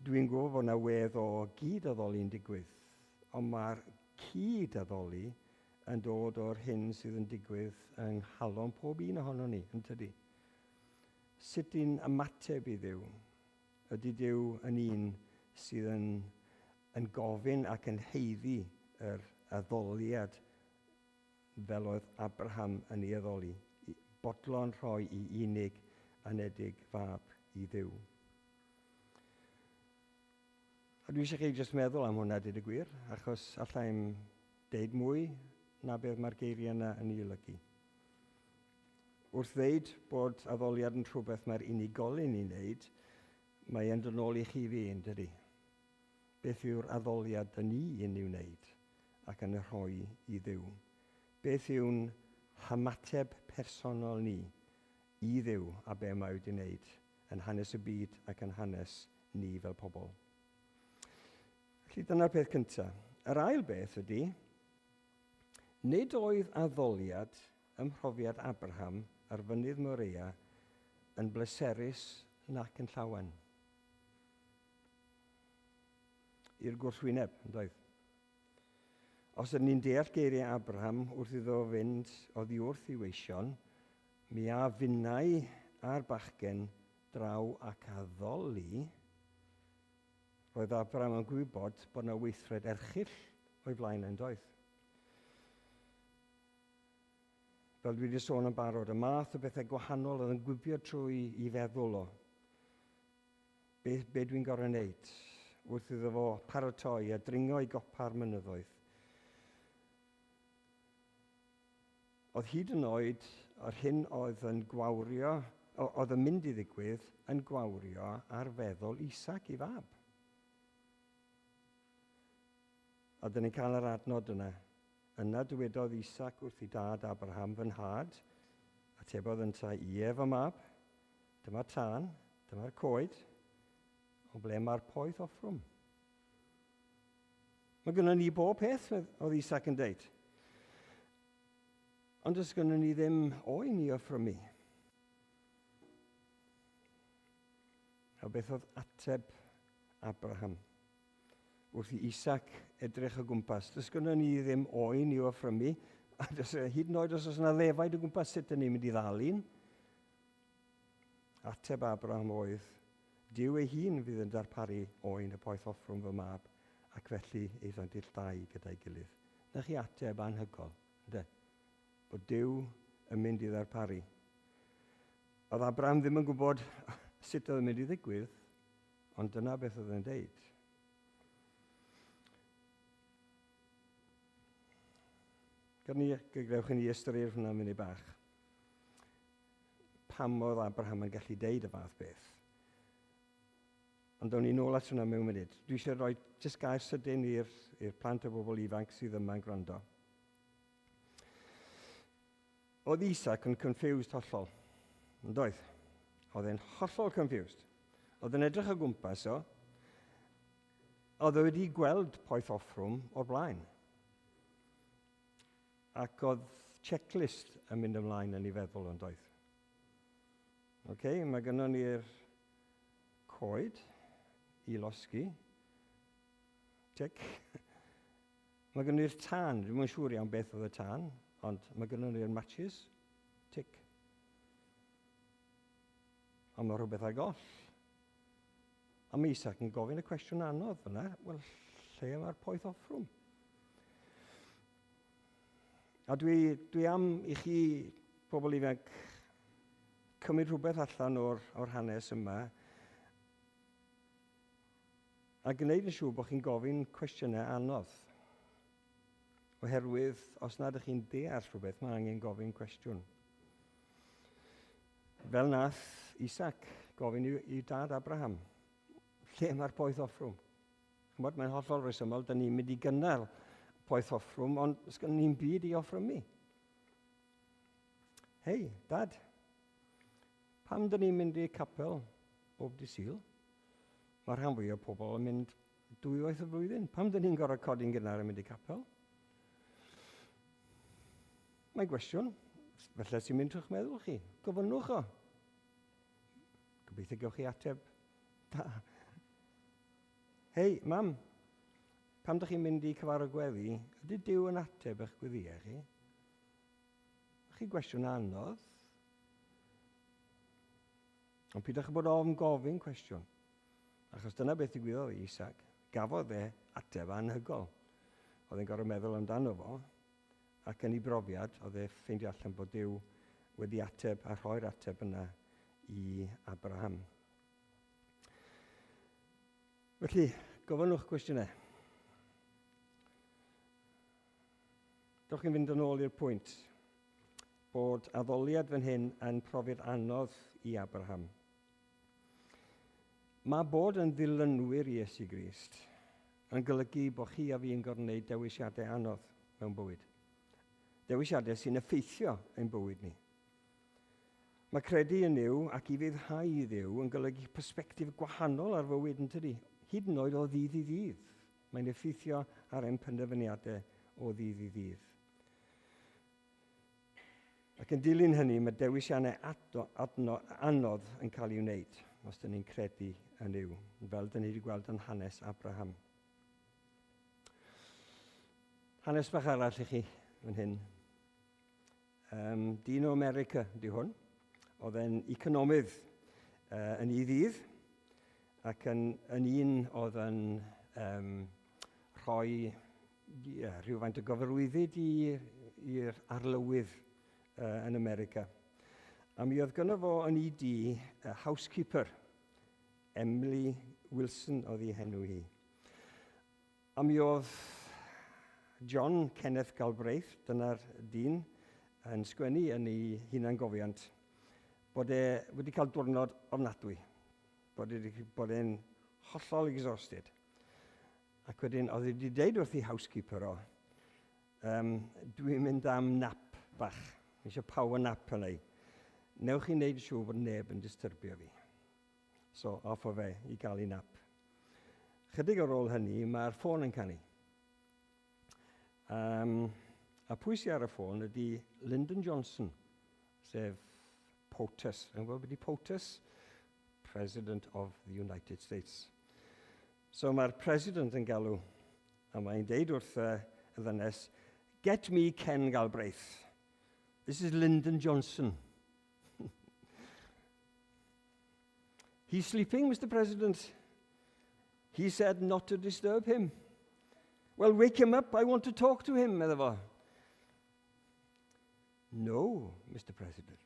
Dwi'n gwybod bod yna wedd o gyd-addoli'n digwydd, ond mae'r cyd-addoli yn dod o'r hyn sydd yn digwydd yng nghalon pob un ohono ni, yn tydi? Sut i'n ymateb i Dduw? Ydy Duw yn un sydd yn yn gofyn ac yn haeddu yr addoliad fel oedd Abraham yn ei addoli, bodlon rhoi i unig anedig fab i Dduw. A dwi eisiau chi jyst meddwl am hwnna, dweud y gwir, achos allai'm deud mwy na beth mae'r geiriau yna yn ei olygu. Wrth ddeud bod addoliad yn rhywbeth mae'r unigolyn ei wneud, mae e'n dod nôl i chi fi, yn dydy? Beth yw'r addoliad dyn ni yn ei wneud ac yn y rhoi i Dduw? Beth yw'n hymateb personol ni i Dduw a be mae wedi wneud yn hanes y byd ac yn hanes ni fel pobl? Felly dyna'r peth cyntaf. Yr ail beth ydy, nid oedd addoliad ym mhrofiad Abraham ar fynydd Moreia yn bleserus nac yn llawen. I'r gwrthwyneb, yn doedd? Os ydyn ni'n deall geiriau Abraham wrth iddo fynd oddi wrth ei weision, mi a finnau a'r bachgen draw ac addoli, roedd Abraham yn gwybod bod yna weithred erchyll o'i flaen yn doedd. Fel dwi wedi sôn yn barod, y math o bethau gwahanol oedd yn gwibio trwy i feddwl o. Be, be dwi'n gorfod wneud wrth iddo fo paratoi a dringo i gopa'r mynyddoedd? Oedd hyd yn oed yr hyn oedd yn gwawrio, oedd yn mynd i ddigwydd, yn gwawrio ar feddwl Isaac i fab. A dyn ni'n cael yr adnod yna. Yna dywedodd Isaac wrth ei dad Abraham, fy nhad, atebodd yntau, ie fy mab, dyma'r tân, dyma'r coed, ond ble mae'r poeth offrwm? Mae gynnon ni bob peth, oedd Isaac yn deud. Ond does gynnon ni ddim oen i offrymu. A beth oedd ateb Abraham? Wrth i Isaac edrych o gwmpas, does gynnon ni ddim oen i'w offrymu, a does, hyd yn oed os oes yna ddefaid o gwmpas, sut ydyn ni'n mynd i ddal un? Ateb Abraham oedd, Duw ei hun fydd yn darparu oen y poeth offrwm fy mab, ac felly aethant ill dau gyda'i gilydd. Na chi ateb anhygol, ynde? Bod Duw yn mynd i ddarparu. Oedd Abraham ddim yn gwybod sut oedd yn mynd i ddigwydd, ond dyna beth oedd yn deud. Gad ni, gadewch i ni ystyried hwnna munud bach. Pam oedd Abraham yn gallu deud y fath beth? Ond down ni nôl at hwnna mewn munud. Dwi eisiau rhoi jyst gair sydyn i'r plant a bobl ifanc sydd yma'n gwrando. Oedd Isaac yn confused hollol. Yn doedd? Oedd e'n hollol confused. Oedd e'n edrych o gwmpas o. Oedd e wedi gweld poeth offrwm o'r blaen. Ac oedd checklist yn mynd ymlaen yn ei feddwl yn doedd. Ok, mae gynnon ni'r coed i losgi. Tic. Mae gynnon ni'r tân, dwi'm yn siŵr iawn beth oedd y tân, ond mae gynnon ni'r matches. Tic. Ond mae rhywbeth ar goll. A mae Isaac yn gofyn y cwestiwn anodd fyna, wel, lle mae'r poeth offrwm? A dwi, dwi am i chi, pobl ifanc, cymryd rhywbeth allan o'r, or hanes yma a gwneud yn siŵr bod chi'n gofyn cwestiynau anodd. Oherwydd, os nad ydych chi'n deall rhywbeth, mae angen gofyn cwestiwn. Fel nath Isaac gofyn i, i dad Abraham, lle mae'r poeth offrwm? Chymod, mae'n hollol resymol, dyn ni'n mynd i gynnal poeth offrwm, ond sgynnon ni'n byd i offrymu. Hei, dad, pam dyn ni'n mynd i capel bob di Sul? Mae rhan fwyaf o pobl yn mynd dwywaith y flwyddyn. Pam dyn ni'n gorfod codi'n gynnar yn mynd i capel? Mae'n gwestiwn. Felly sy'n mynd trwy'ch meddwl chi. Gofynnwch o. Gobeithio gewch chi ateb da. Hei, mam, pam dych chi'n mynd i cyfarfod gweddi, ydy Duw yn ateb eich gweddïau chi? Chi gwestiwn anodd. Ond pidwch bod ofn gofyn cwestiwn. Achos dyna beth ddigwyddodd i Isaac. Gafodd e ateb anhygol. Oedd e'n gorfod meddwl amdano fo, ac yn ei brofiad, oedd e ffeindio allan bod Duw wedi ateb a rhoi'r ateb yna i Abraham. Felly, gofynnwch gwestiynau. Dewch chi'n fynd yn ôl i'r pwynt bod addoliad fan hyn yn profiad anodd i Abraham. Mae bod yn ddilynwyr i Iesu Grist yn golygu bod chi a fi yn gorfod gwneud dewisiadau anodd mewn bywyd. Dewisiadau sy'n effeithio ein bywyd ni. Mae credu yn Nuw ac ufuddhau i Dduw yn golygu persbectif gwahanol ar fywyd, yn tydi? Hyd yn oed o ddydd i ddydd. Mae'n effeithio ar ein penderfyniadau o ddydd i ddydd. Ac yn dilyn hynny, mae dewisiannau adno, adno, anodd yn cael ei wneud os dyn ni'n credu yn Nuw, fel dyn ni wedi gweld yn hanes Abraham. Hanes bach arall i chi fan hyn. Um, dyn o America di hwn. Oedd e'n economydd uh, yn ei ddydd ac yn, yn un oedd yn um, rhoi yeah, rhywfaint o gyfarwyddyd i'r arlywydd uh, yn America. A mi oedd gynno fo yn ei dŷ uh, housekeeper, Emily Wilson oedd ei henw hi. A mi oedd John Kenneth Galbraith, dyna'r dyn, yn sgwennu yn ei hunangofiant bod e wedi cael diwrnod ofnadwy, bod e wedi bod e'n hollol exhausted. Ac wedyn, oedd e wedi deud wrth ei housekeeper o, um, dwi'n mynd am nap bach, eisiau power nap yna i. Newch chi wneud siŵr bod neb yn disturbio fi. So, off o fe i gael ei nap. Chydig ar ôl hynny, mae'r ffôn yn canu. Um, a pwy sy'n ar y ffôn ydy Lyndon Johnson, sef POTUS. Yn gwybod beth ydy POTUS? President of the United States. So mae'r president yn galw, a mae'n deud wrth y ddynes, Get me Ken Galbraith. This is Lyndon Johnson. He's sleeping, Mr. President. He said not to disturb him. Well, wake him up. I want to talk to him, medda fo. No, Mr. President.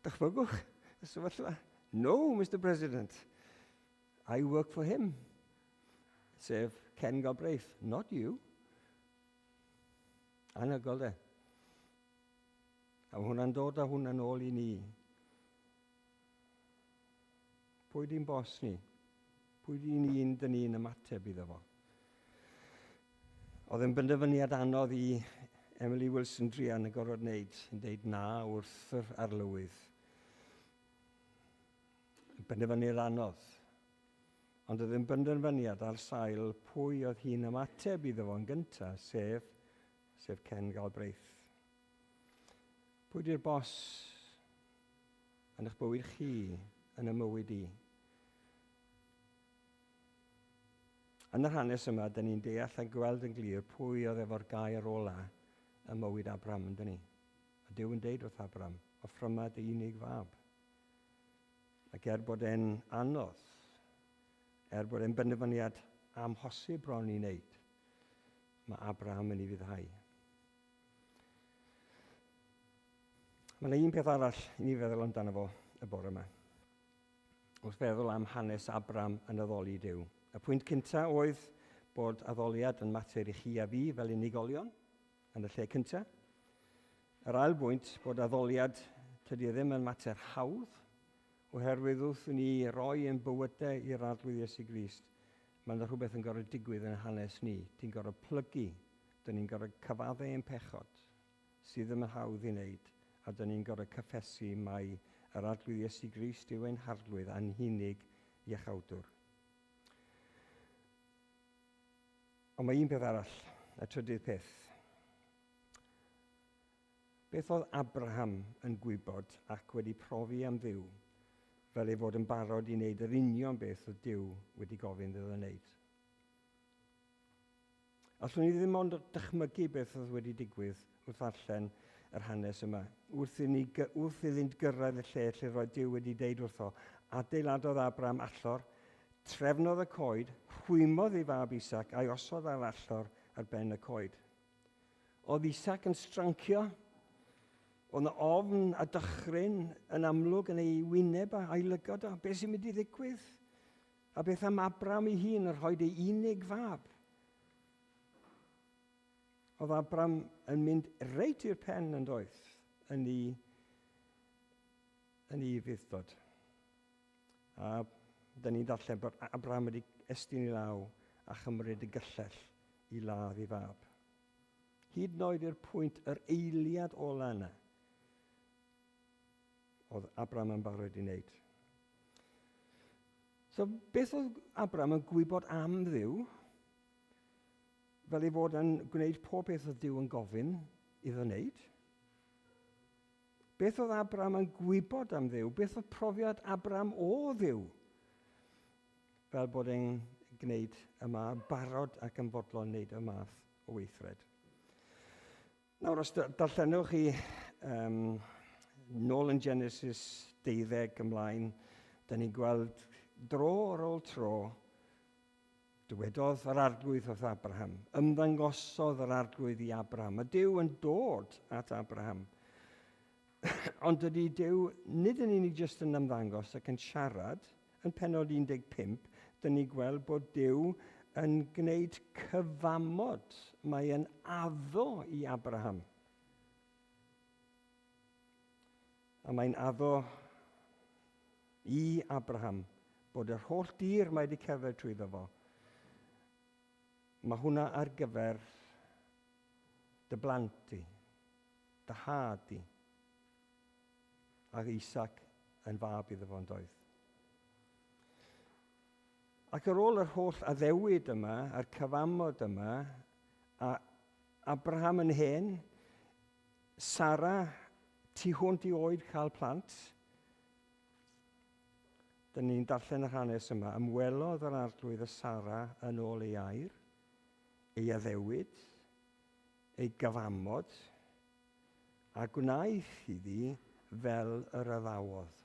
Dychmygwch y sefyllfa. No, Mr. President. I work for him. Sef Ken Galbraith, not you. Anhygoel de. A mae hwnna'n dod â hwnna'n ôl i ni. Pwy di'n bos ni? Pwy di'n un dyn ni'n ymateb iddo fo? Oedd yn benderfyniad anodd i Emily Wilson druan y gorfod wneud, yn deud na wrth yr arlywydd. Benderfyniad anodd. Ond oedd yn benderfyniad ar sail pwy oedd hi'n ymateb iddo fo'n gyntaf, sef, sef Ken Galbraith. Pwy di'r bos yn eich bywyd chi, yn y mywyd i? Yn yr hanes yma, dyn ni'n deall a gweld yn glir pwy oedd efo'r gair ola ym mywyd Abraham, yn dyn ni. A Duw yn deud wrth Abraham, offryma dy unig fab. Ac er bod e'n anodd, er bod e'n benderfyniad amhosib bron i wneud, mae Abraham yn ei fuddhau. Mae yna un peth arall i ni feddwl amdano fo y bore yma. Wrth feddwl am hanes Abram yn addoli Duw. Y pwynt cyntaf oedd bod addoliad yn mater i chi a fi fel unigolion yn y lle cyntaf. Yr ail bwynt, bod addoliad tydi e ddim yn mater hawdd, oherwydd wrth i ni roi ein bywydau i'r Arglwydd Iesu Grist, mae yna rhywbeth yn gorfod digwydd yn hanes ni. Ti'n gorfod plygu, dyn ni'n gorfod cyfadde ein pechod, sydd ddim yn hawdd i wneud, a dyn ni'n gorfod cyffesu mai yr Arglwydd Iesu Grist yw ein Harglwydd a'n hunig iachawdwr. Ond mae un peth arall, y trydydd peth. Beth oedd Abraham yn gwybod ac wedi profi am Dduw, fel ei fod yn barod i wneud yr union beth oedd Duw wedi gofyn iddo wneud? Allwn ni ddim ond dychmygu beth oedd wedi digwydd wrth ddarllen yr hanes yma. Wrth, i ni, wrth iddynt gyrraedd y lle lle roedd Duw wedi deud wrtho, adeiladodd Abraham allor, trefnodd y coed, rhwymodd ei fab Isaac a'i osod ar allor ar ben y coed. Oedd Isaac yn strancio, oedd yna ofn a dychryn yn amlwg yn ei wyneb a'i lygod o. Beth sy'n mynd i ddigwydd? A beth am Abram ei hun yn rhoi ei unig fab? Oedd Abram yn mynd reit i'r pen yn doedd, yn ei, yn ei fuddod. A dyn ni'n darllen bod Abraham wedi estyn i law a chymryd y gyllell i ladd ei fab. Hyd yn oed i'r pwynt yr eiliad ola yna, oedd Abraham yn barod i wneud. So, beth oedd Abraham yn gwybod am Dduw? Fel ei fod yn gwneud pob peth oedd Duw yn gofyn iddo wneud? Beth oedd Abraham yn gwybod am Dduw? Beth oedd profiad Abraham o Dduw? Fel bod e'n gwneud yma barod ac yn fodlon wneud y math o weithred. Nawr, os darllenwch chi um, nôl yn Genesis 12 ymlaen, da ni'n gweld dro ar ôl tro, dywedodd yr arglwydd wrth Abraham, ymddangosodd yr arglwydd i Abraham, a Duw yn dod at Abraham. Ond dydy Duw nid yn unig jyst yn ymddangos ac yn siarad, yn penod 15, dyn ni'n gweld bod Duw yn gwneud cyfamod. Mae yn addo i Abraham. A mae'n addo i Abraham bod yr holl dir mae wedi cerdded trwyddo fo, mae hwnna ar gyfer dy blant di, dy had di, ac Isaac yn fab iddo fo'n doedd. Ac ar ôl yr holl addewid yma, a'r cyfamod yma, a Abraham yn hen, Sara tu hwnt i oed cael plant, dyn ni'n darllen yr hanes yma, ymwelodd yr Arglwydd â Sara yn ôl ei air, ei addewid, ei gyfamod, a gwnaeth iddi fel yr addawodd.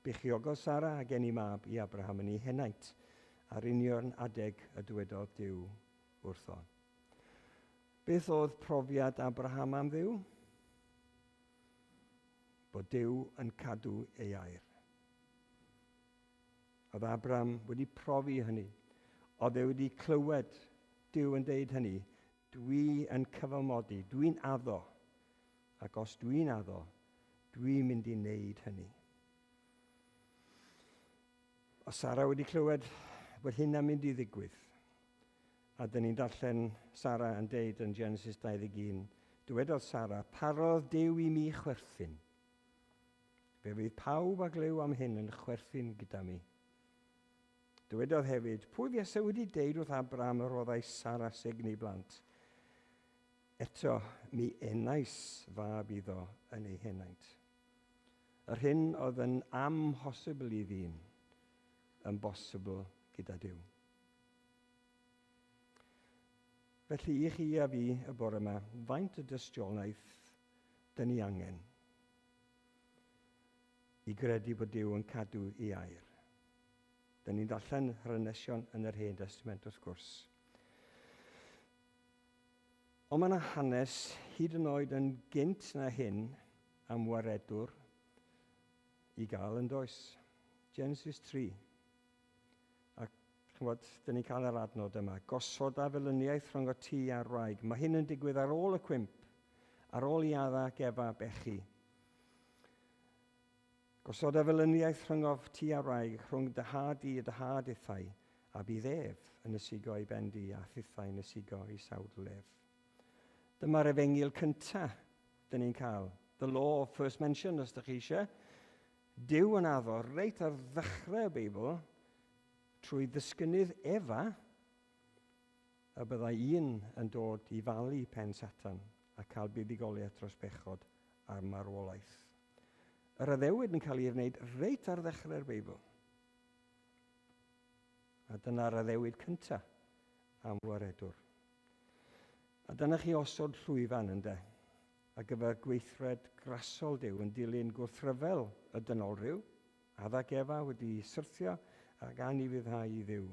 Beichiogodd Sara a geni mab i Abraham yn ei henaint, ar union adeg y dywedodd Duw wrtho. Beth oedd profiad Abraham am Dduw? Bod Duw yn cadw ei air. Oedd Abraham wedi profi hynny. Oedd e wedi clywed Duw yn deud hynny. Dwi yn cyfamodi, dwi'n addo. Ac os dwi'n addo, dwi'n mynd i wneud hynny. Oedd Sara wedi clywed bod hynna'n mynd i ddigwydd. A dyn ni'n darllen Sara yn deud yn Genesis 21, dywedodd Sara, parodd Duw i mi chwerthin. Fe fydd pawb a glyw am hyn yn chwerthin gyda mi. Dywedodd hefyd, pwy fuasai wedi deud wrth Abraham y rhoddai Sara sugn i blant? Eto, mi enais fab iddo yn ei henaint. Yr hyn oedd yn amhosibl i ddyn, yn bosibl gyda Duw. Felly i chi a fi y bore yma, faint o dystiolaeth dyn ni angen i gredu bod Duw yn cadw ei air? Dyn ni'n darllen yr hanesion yn yr Hen Destament wrth gwrs. Ond mae yna hanes hyd yn oed yn gynt na hyn am waredwr i gael yn does. Genesis 3. Ac chymod, dyn ni'n cael yr adnod yma. Gosod a felyniaeth rhwng o ti a'r wraig. Mae hyn yn digwydd ar ôl y cwymp, ar ôl i Adda ac Efa bechu. Gosod a felyniaeth rhyngof ti a'r wraig, rhwng dy had di a dy had ithau, a bydd ef yn ysigo ei ben di a thithau yn ysigo ei sawdl ef. Dyma'r efengyl cyntaf dyn ni'n cael. The law of first mention, os ydych chi eisiau. Duw yn addo reit ar ddechrau y Beibl, trwy ddisgynnydd Efa, y byddai un yn dod i falu pen Satan a cael buddugoliaeth dros bechod a'r marwolaeth. Yr addewid yn cael ei wneud reit ar ddechrau'r Beibl. A dyna'r addewid cyntaf am waredwr. A dyna chi osod llwyfan, ynde, ar gyfer gweithred grasol Duw yn dilyn gwrthryfel y dynolryw, Adda ac Efa wedi syrthio ac anufuddhau i Dduw,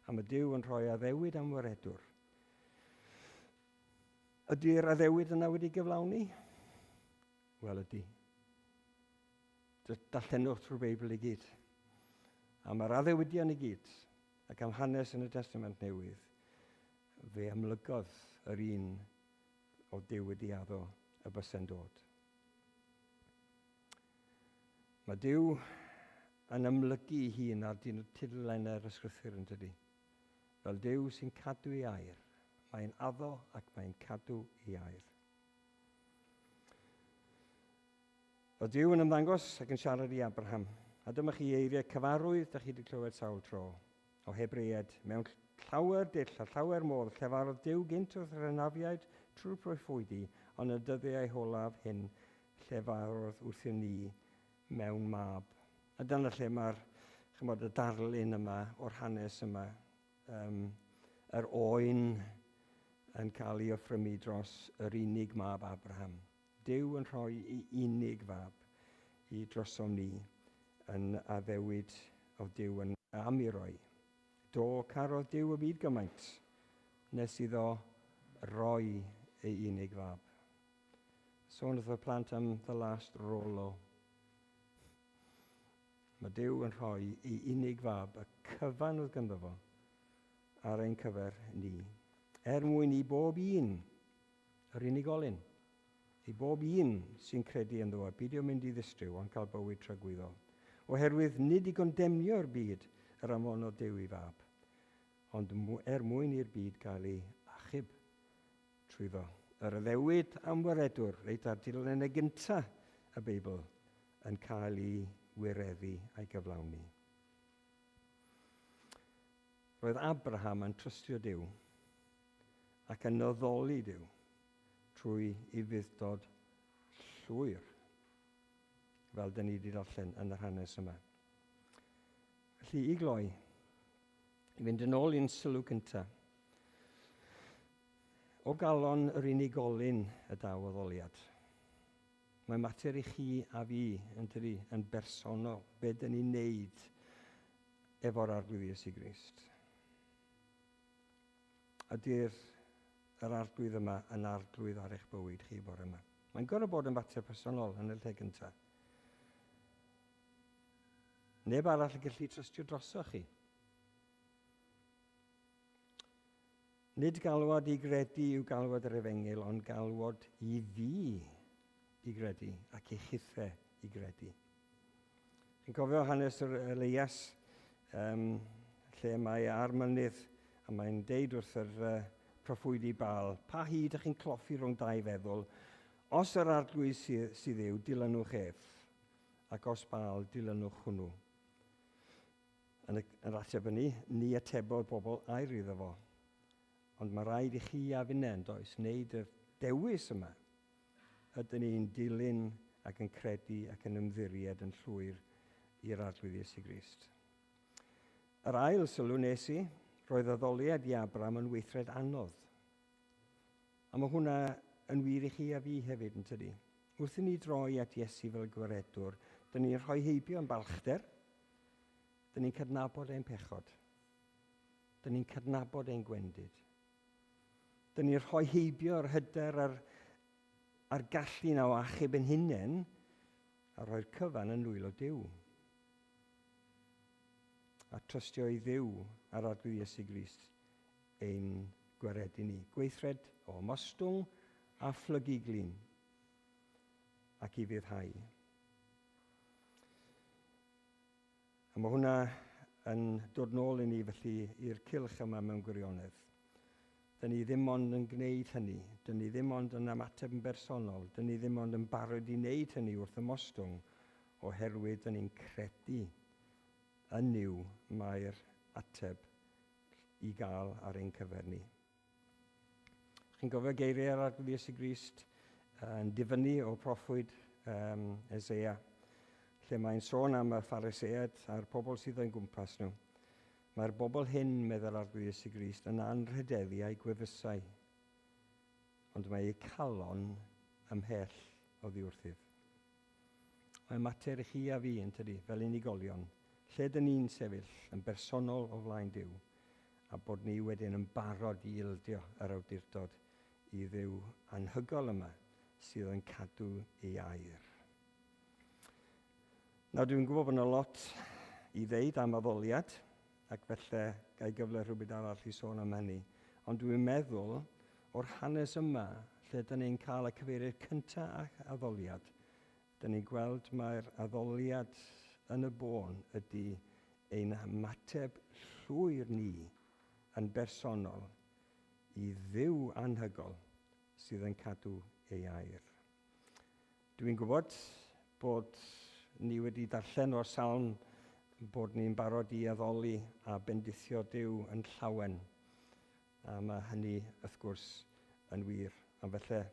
a mae Duw yn rhoi addewid am waredwr. Ydy'r addewid yna wedi gyflawni? Wel, ydy. Darllenwch trwy'r Beibl i gyd. A mae'r addewidion i gyd, ac am hanes yn y Testament Newydd, fe amlygodd yr un o Duw wedi addo y byse'n dod. Mae Duw yn amlygu ei hun ar tudalennau'r ysgrythur yn dydy. Fel Duw sy'n cadw ei air. Mae'n addo ac mae'n cadw ei air. Oedd Duw yn ymddangos ac yn siarad i Abraham. A dyma chi eiriau cyfarwydd da chi wedi clywed sawl tro. O Hebreaid, mewn llawer dull a llawer modd, llefarodd Duw gynt wrth yr hynafiaid trwy'r proffwydi, ond y dyddiau holaf hyn llefarodd wrthym ni mewn mab. A dyna lle mae'r chymod, y darlun yma o'r hanes yma, yr oen yn cael ei offrymu dros yr unig mab Abraham. Duw yn rhoi ei unig fab i drosom ni yn addewid o Duw yn am i roi. Do, carodd Duw y byd gymaint nes iddo roi ei unig fab. Sôn wrth y plant am the last Rolo. Mae Duw yn rhoi ei unig fab, y cyfan oedd ganddo fo, ar ein cyfer ni. Er mwyn i bob un, yr unigolyn, I bob un sy'n credu ynddo fo, beidio mynd i ddistryw, ond cael bywyd tragwyddol. Oherwydd nid i gondemnio'r byd yr anfonodd Duw ei fab, ond er mwyn i'r byd gael ei achub trwyddo. Yr addewid am waredwr, reit ar dudalennau gyntaf y Beibl, yn cael ei wireddu a'i gyflawni. Roedd Abraham yn trystio Duw ac yn addoli Duw trwy ufudd-dod llwyr, fel dyn ni wedi darllen yn yr hanes yma. Felly, i gloi, i fynd yn ôl i'n sylw cyntaf, o galon yr unigolyn y daw addoliad. Mae mater i chi a fi, yn tydi, yn bersonol, be dyn ni'n neud efo'r Arglwydd Iesu Grist. Ydy'r yr Arglwydd yma yn arglwydd ar eich bywyd chi bore yma? Mae'n gorfod bod yn fater personol yn y lle gyntaf. Neb arall yn gallu trystio drosoch chi. Nid galwad i gredu yw galwad yr efengyl, ond galwad i fi i gredu ac i chithe i gredu. Chi'n cofio hanes yr Elias, lle mae ar mynydd a mae'n deud wrth yr proffwydi Baal, pa hyd ych chi'n cloffi rhwng dau feddwl? Os yr Arglwydd sydd, sydd yw, dilynwch ef, ac os Baal, dilynwch hwnnw. Yn y, yr ateb hynny, ni atebodd bobl air iddo fo. Ond mae rhaid i chi a finne, yn does, wneud y dewis yma. Ydyn ni'n dilyn ac yn credu ac yn ymddiried yn llwyr i'r Arglwydd Iesu Grist. Yr ail sylw nes i, roedd addoliad i Abram yn weithred anodd. A mae hwnna yn wir i chi a fi hefyd, yn tydi? Wrth i ni droi at Iesu fel gwaredwr, dyn ni'n rhoi heibio yn balchder, dyn ni'n cydnabod ein pechod, dyn ni'n cydnabod ein gwendid. Dyn ni'n rhoi heibio'r hyder a'r, a'r gallu na o achub ein hunain a rhoi'r cyfan yn nwylo Duw. A trystio i Dduw a'r Arglwydd Iesu Grist ein gwaredu ni. Gweithred o ymostwng a phlygu glin ac i fuddhau. A mae hwnna yn dod nôl i ni felly i'r cylch yma mewn gwirionedd. Dyn ni ddim ond yn gwneud hynny. Dyn ni ddim ond yn ymateb yn bersonol. Dyn ni ddim ond yn barod i wneud hynny wrth ymostwng oherwydd dyn ni'n credu yn Nuw mae'r ateb i gael ar ein cyfer ni. Chi'n gofio geiriau yr Arglwydd Iesu Grist yn difynnu o proffwyd Eseia, lle mae'n sôn am y Phariseaid a'r pobl sydd o'n gwmpas nhw. Mae'r bobl hyn, meddai'r Arglwydd Iesu Grist, yn anrhydeddu a'u gwefusau, ond mae eu calon ymhell oddi wrthyf. Mae'n mater i chi a fi, yn tydi, fel unigolion, lle dyn ni'n sefyll yn bersonol o flaen Duw, a bod ni wedyn yn barod i ildio yr awdurdod i Dduw anhygoel yma sydd yn cadw ei air. Nawr dwi'n gwybod bod yna lot i ddeud am addoliad, ac felly ga i gyfle rhywbryd arall i sôn am hynny. Ond dwi'n meddwl o'r hanes yma, lle dyn ni'n cael y cyfeiriad cyntaf ac addoliad, dyn ni'n gweld mae'r addoliad yn y bôn ydy ein ymateb llwyr ni yn bersonol i Dduw anhygoel sydd yn cadw ei air. Dwi'n gwybod bod ni wedi darllen o'r salm bod ni'n barod i addoli a bendithio Duw yn llawen. A mae hynny, wrth gwrs, yn wir. A felly,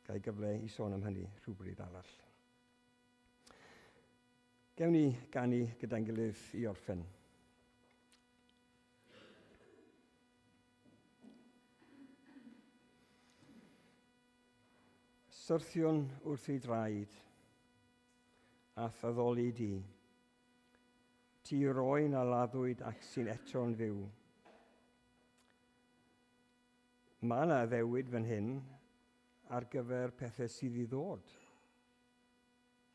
ga i gyfle i sôn am hynny rhywbryd arall. Gewn ni ganu gyda'n gilydd i orffen. Syrthiwn wrth ei draed, a'th addoli di. Ti yw'r oen a laddwyd ac sy'n eto'n fyw. Mae yna addewid fan hyn ar gyfer pethau sydd i ddod.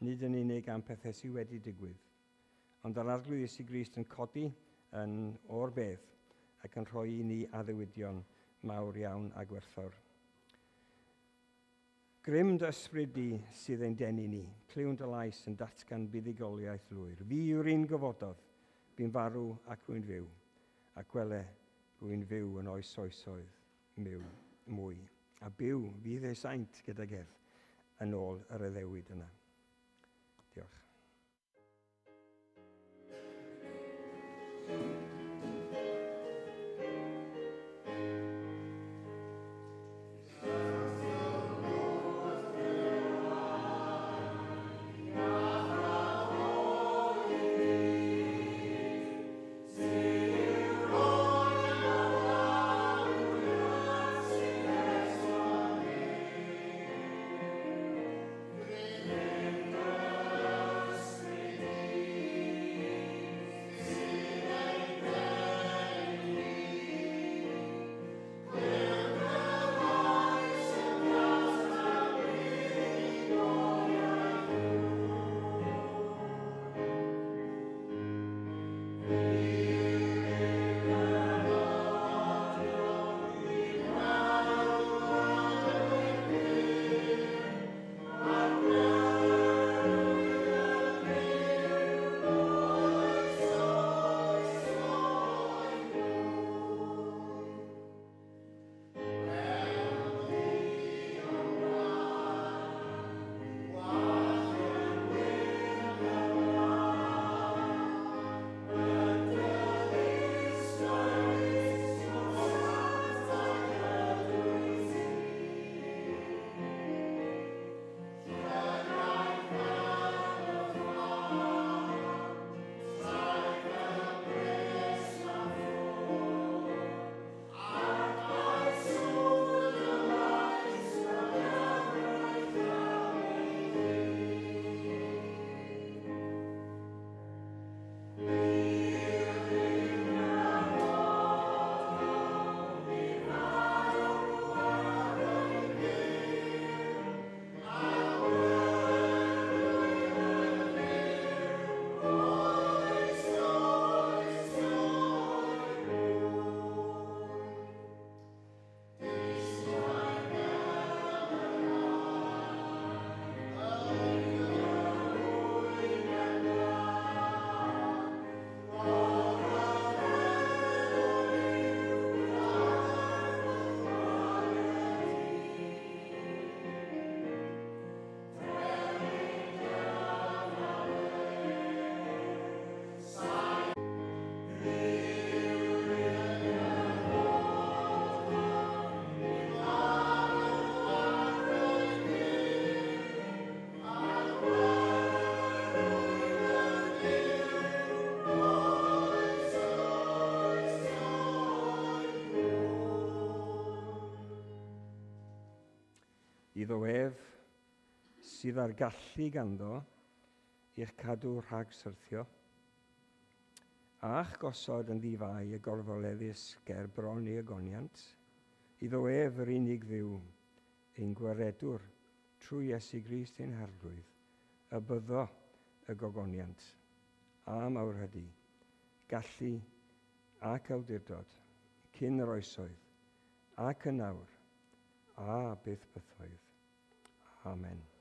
Nid yn unig am pethau sydd wedi digwydd, ond yr Arglwydd Iesu Grist yn codi yn o'r bedd ac yn rhoi i ni addewidion mawr iawn a gwerthfawr. Grym dy ysbryd di sydd ein denu ni. Clywn dy lais yn datgan buddugoliaeth lwyr. Fi yw'r un gyfododd, bu'n farw ac rwy'n fyw. Ac wele, rwy'n fyw yn oes oesoedd, myw, mwy. A byw fydd ei saint gydag ef yn ôl yr addewid yna. Diolch. Iddo ef sydd â'r gallu ganddo i'ch cadw rhag syrthio, a'ch gosod yn ddi-fai y gorfoleddus ger bron ei ogoniant, iddo ef yr unig Dduw, ein Gwaredwr, trwy Iesu Grist ein Harglwydd, y byddo y gogoniant, a mawrhydi, gallu ac awdurdod, cyn yr oesoedd, ac yn awr, a byth bythoedd. Amen.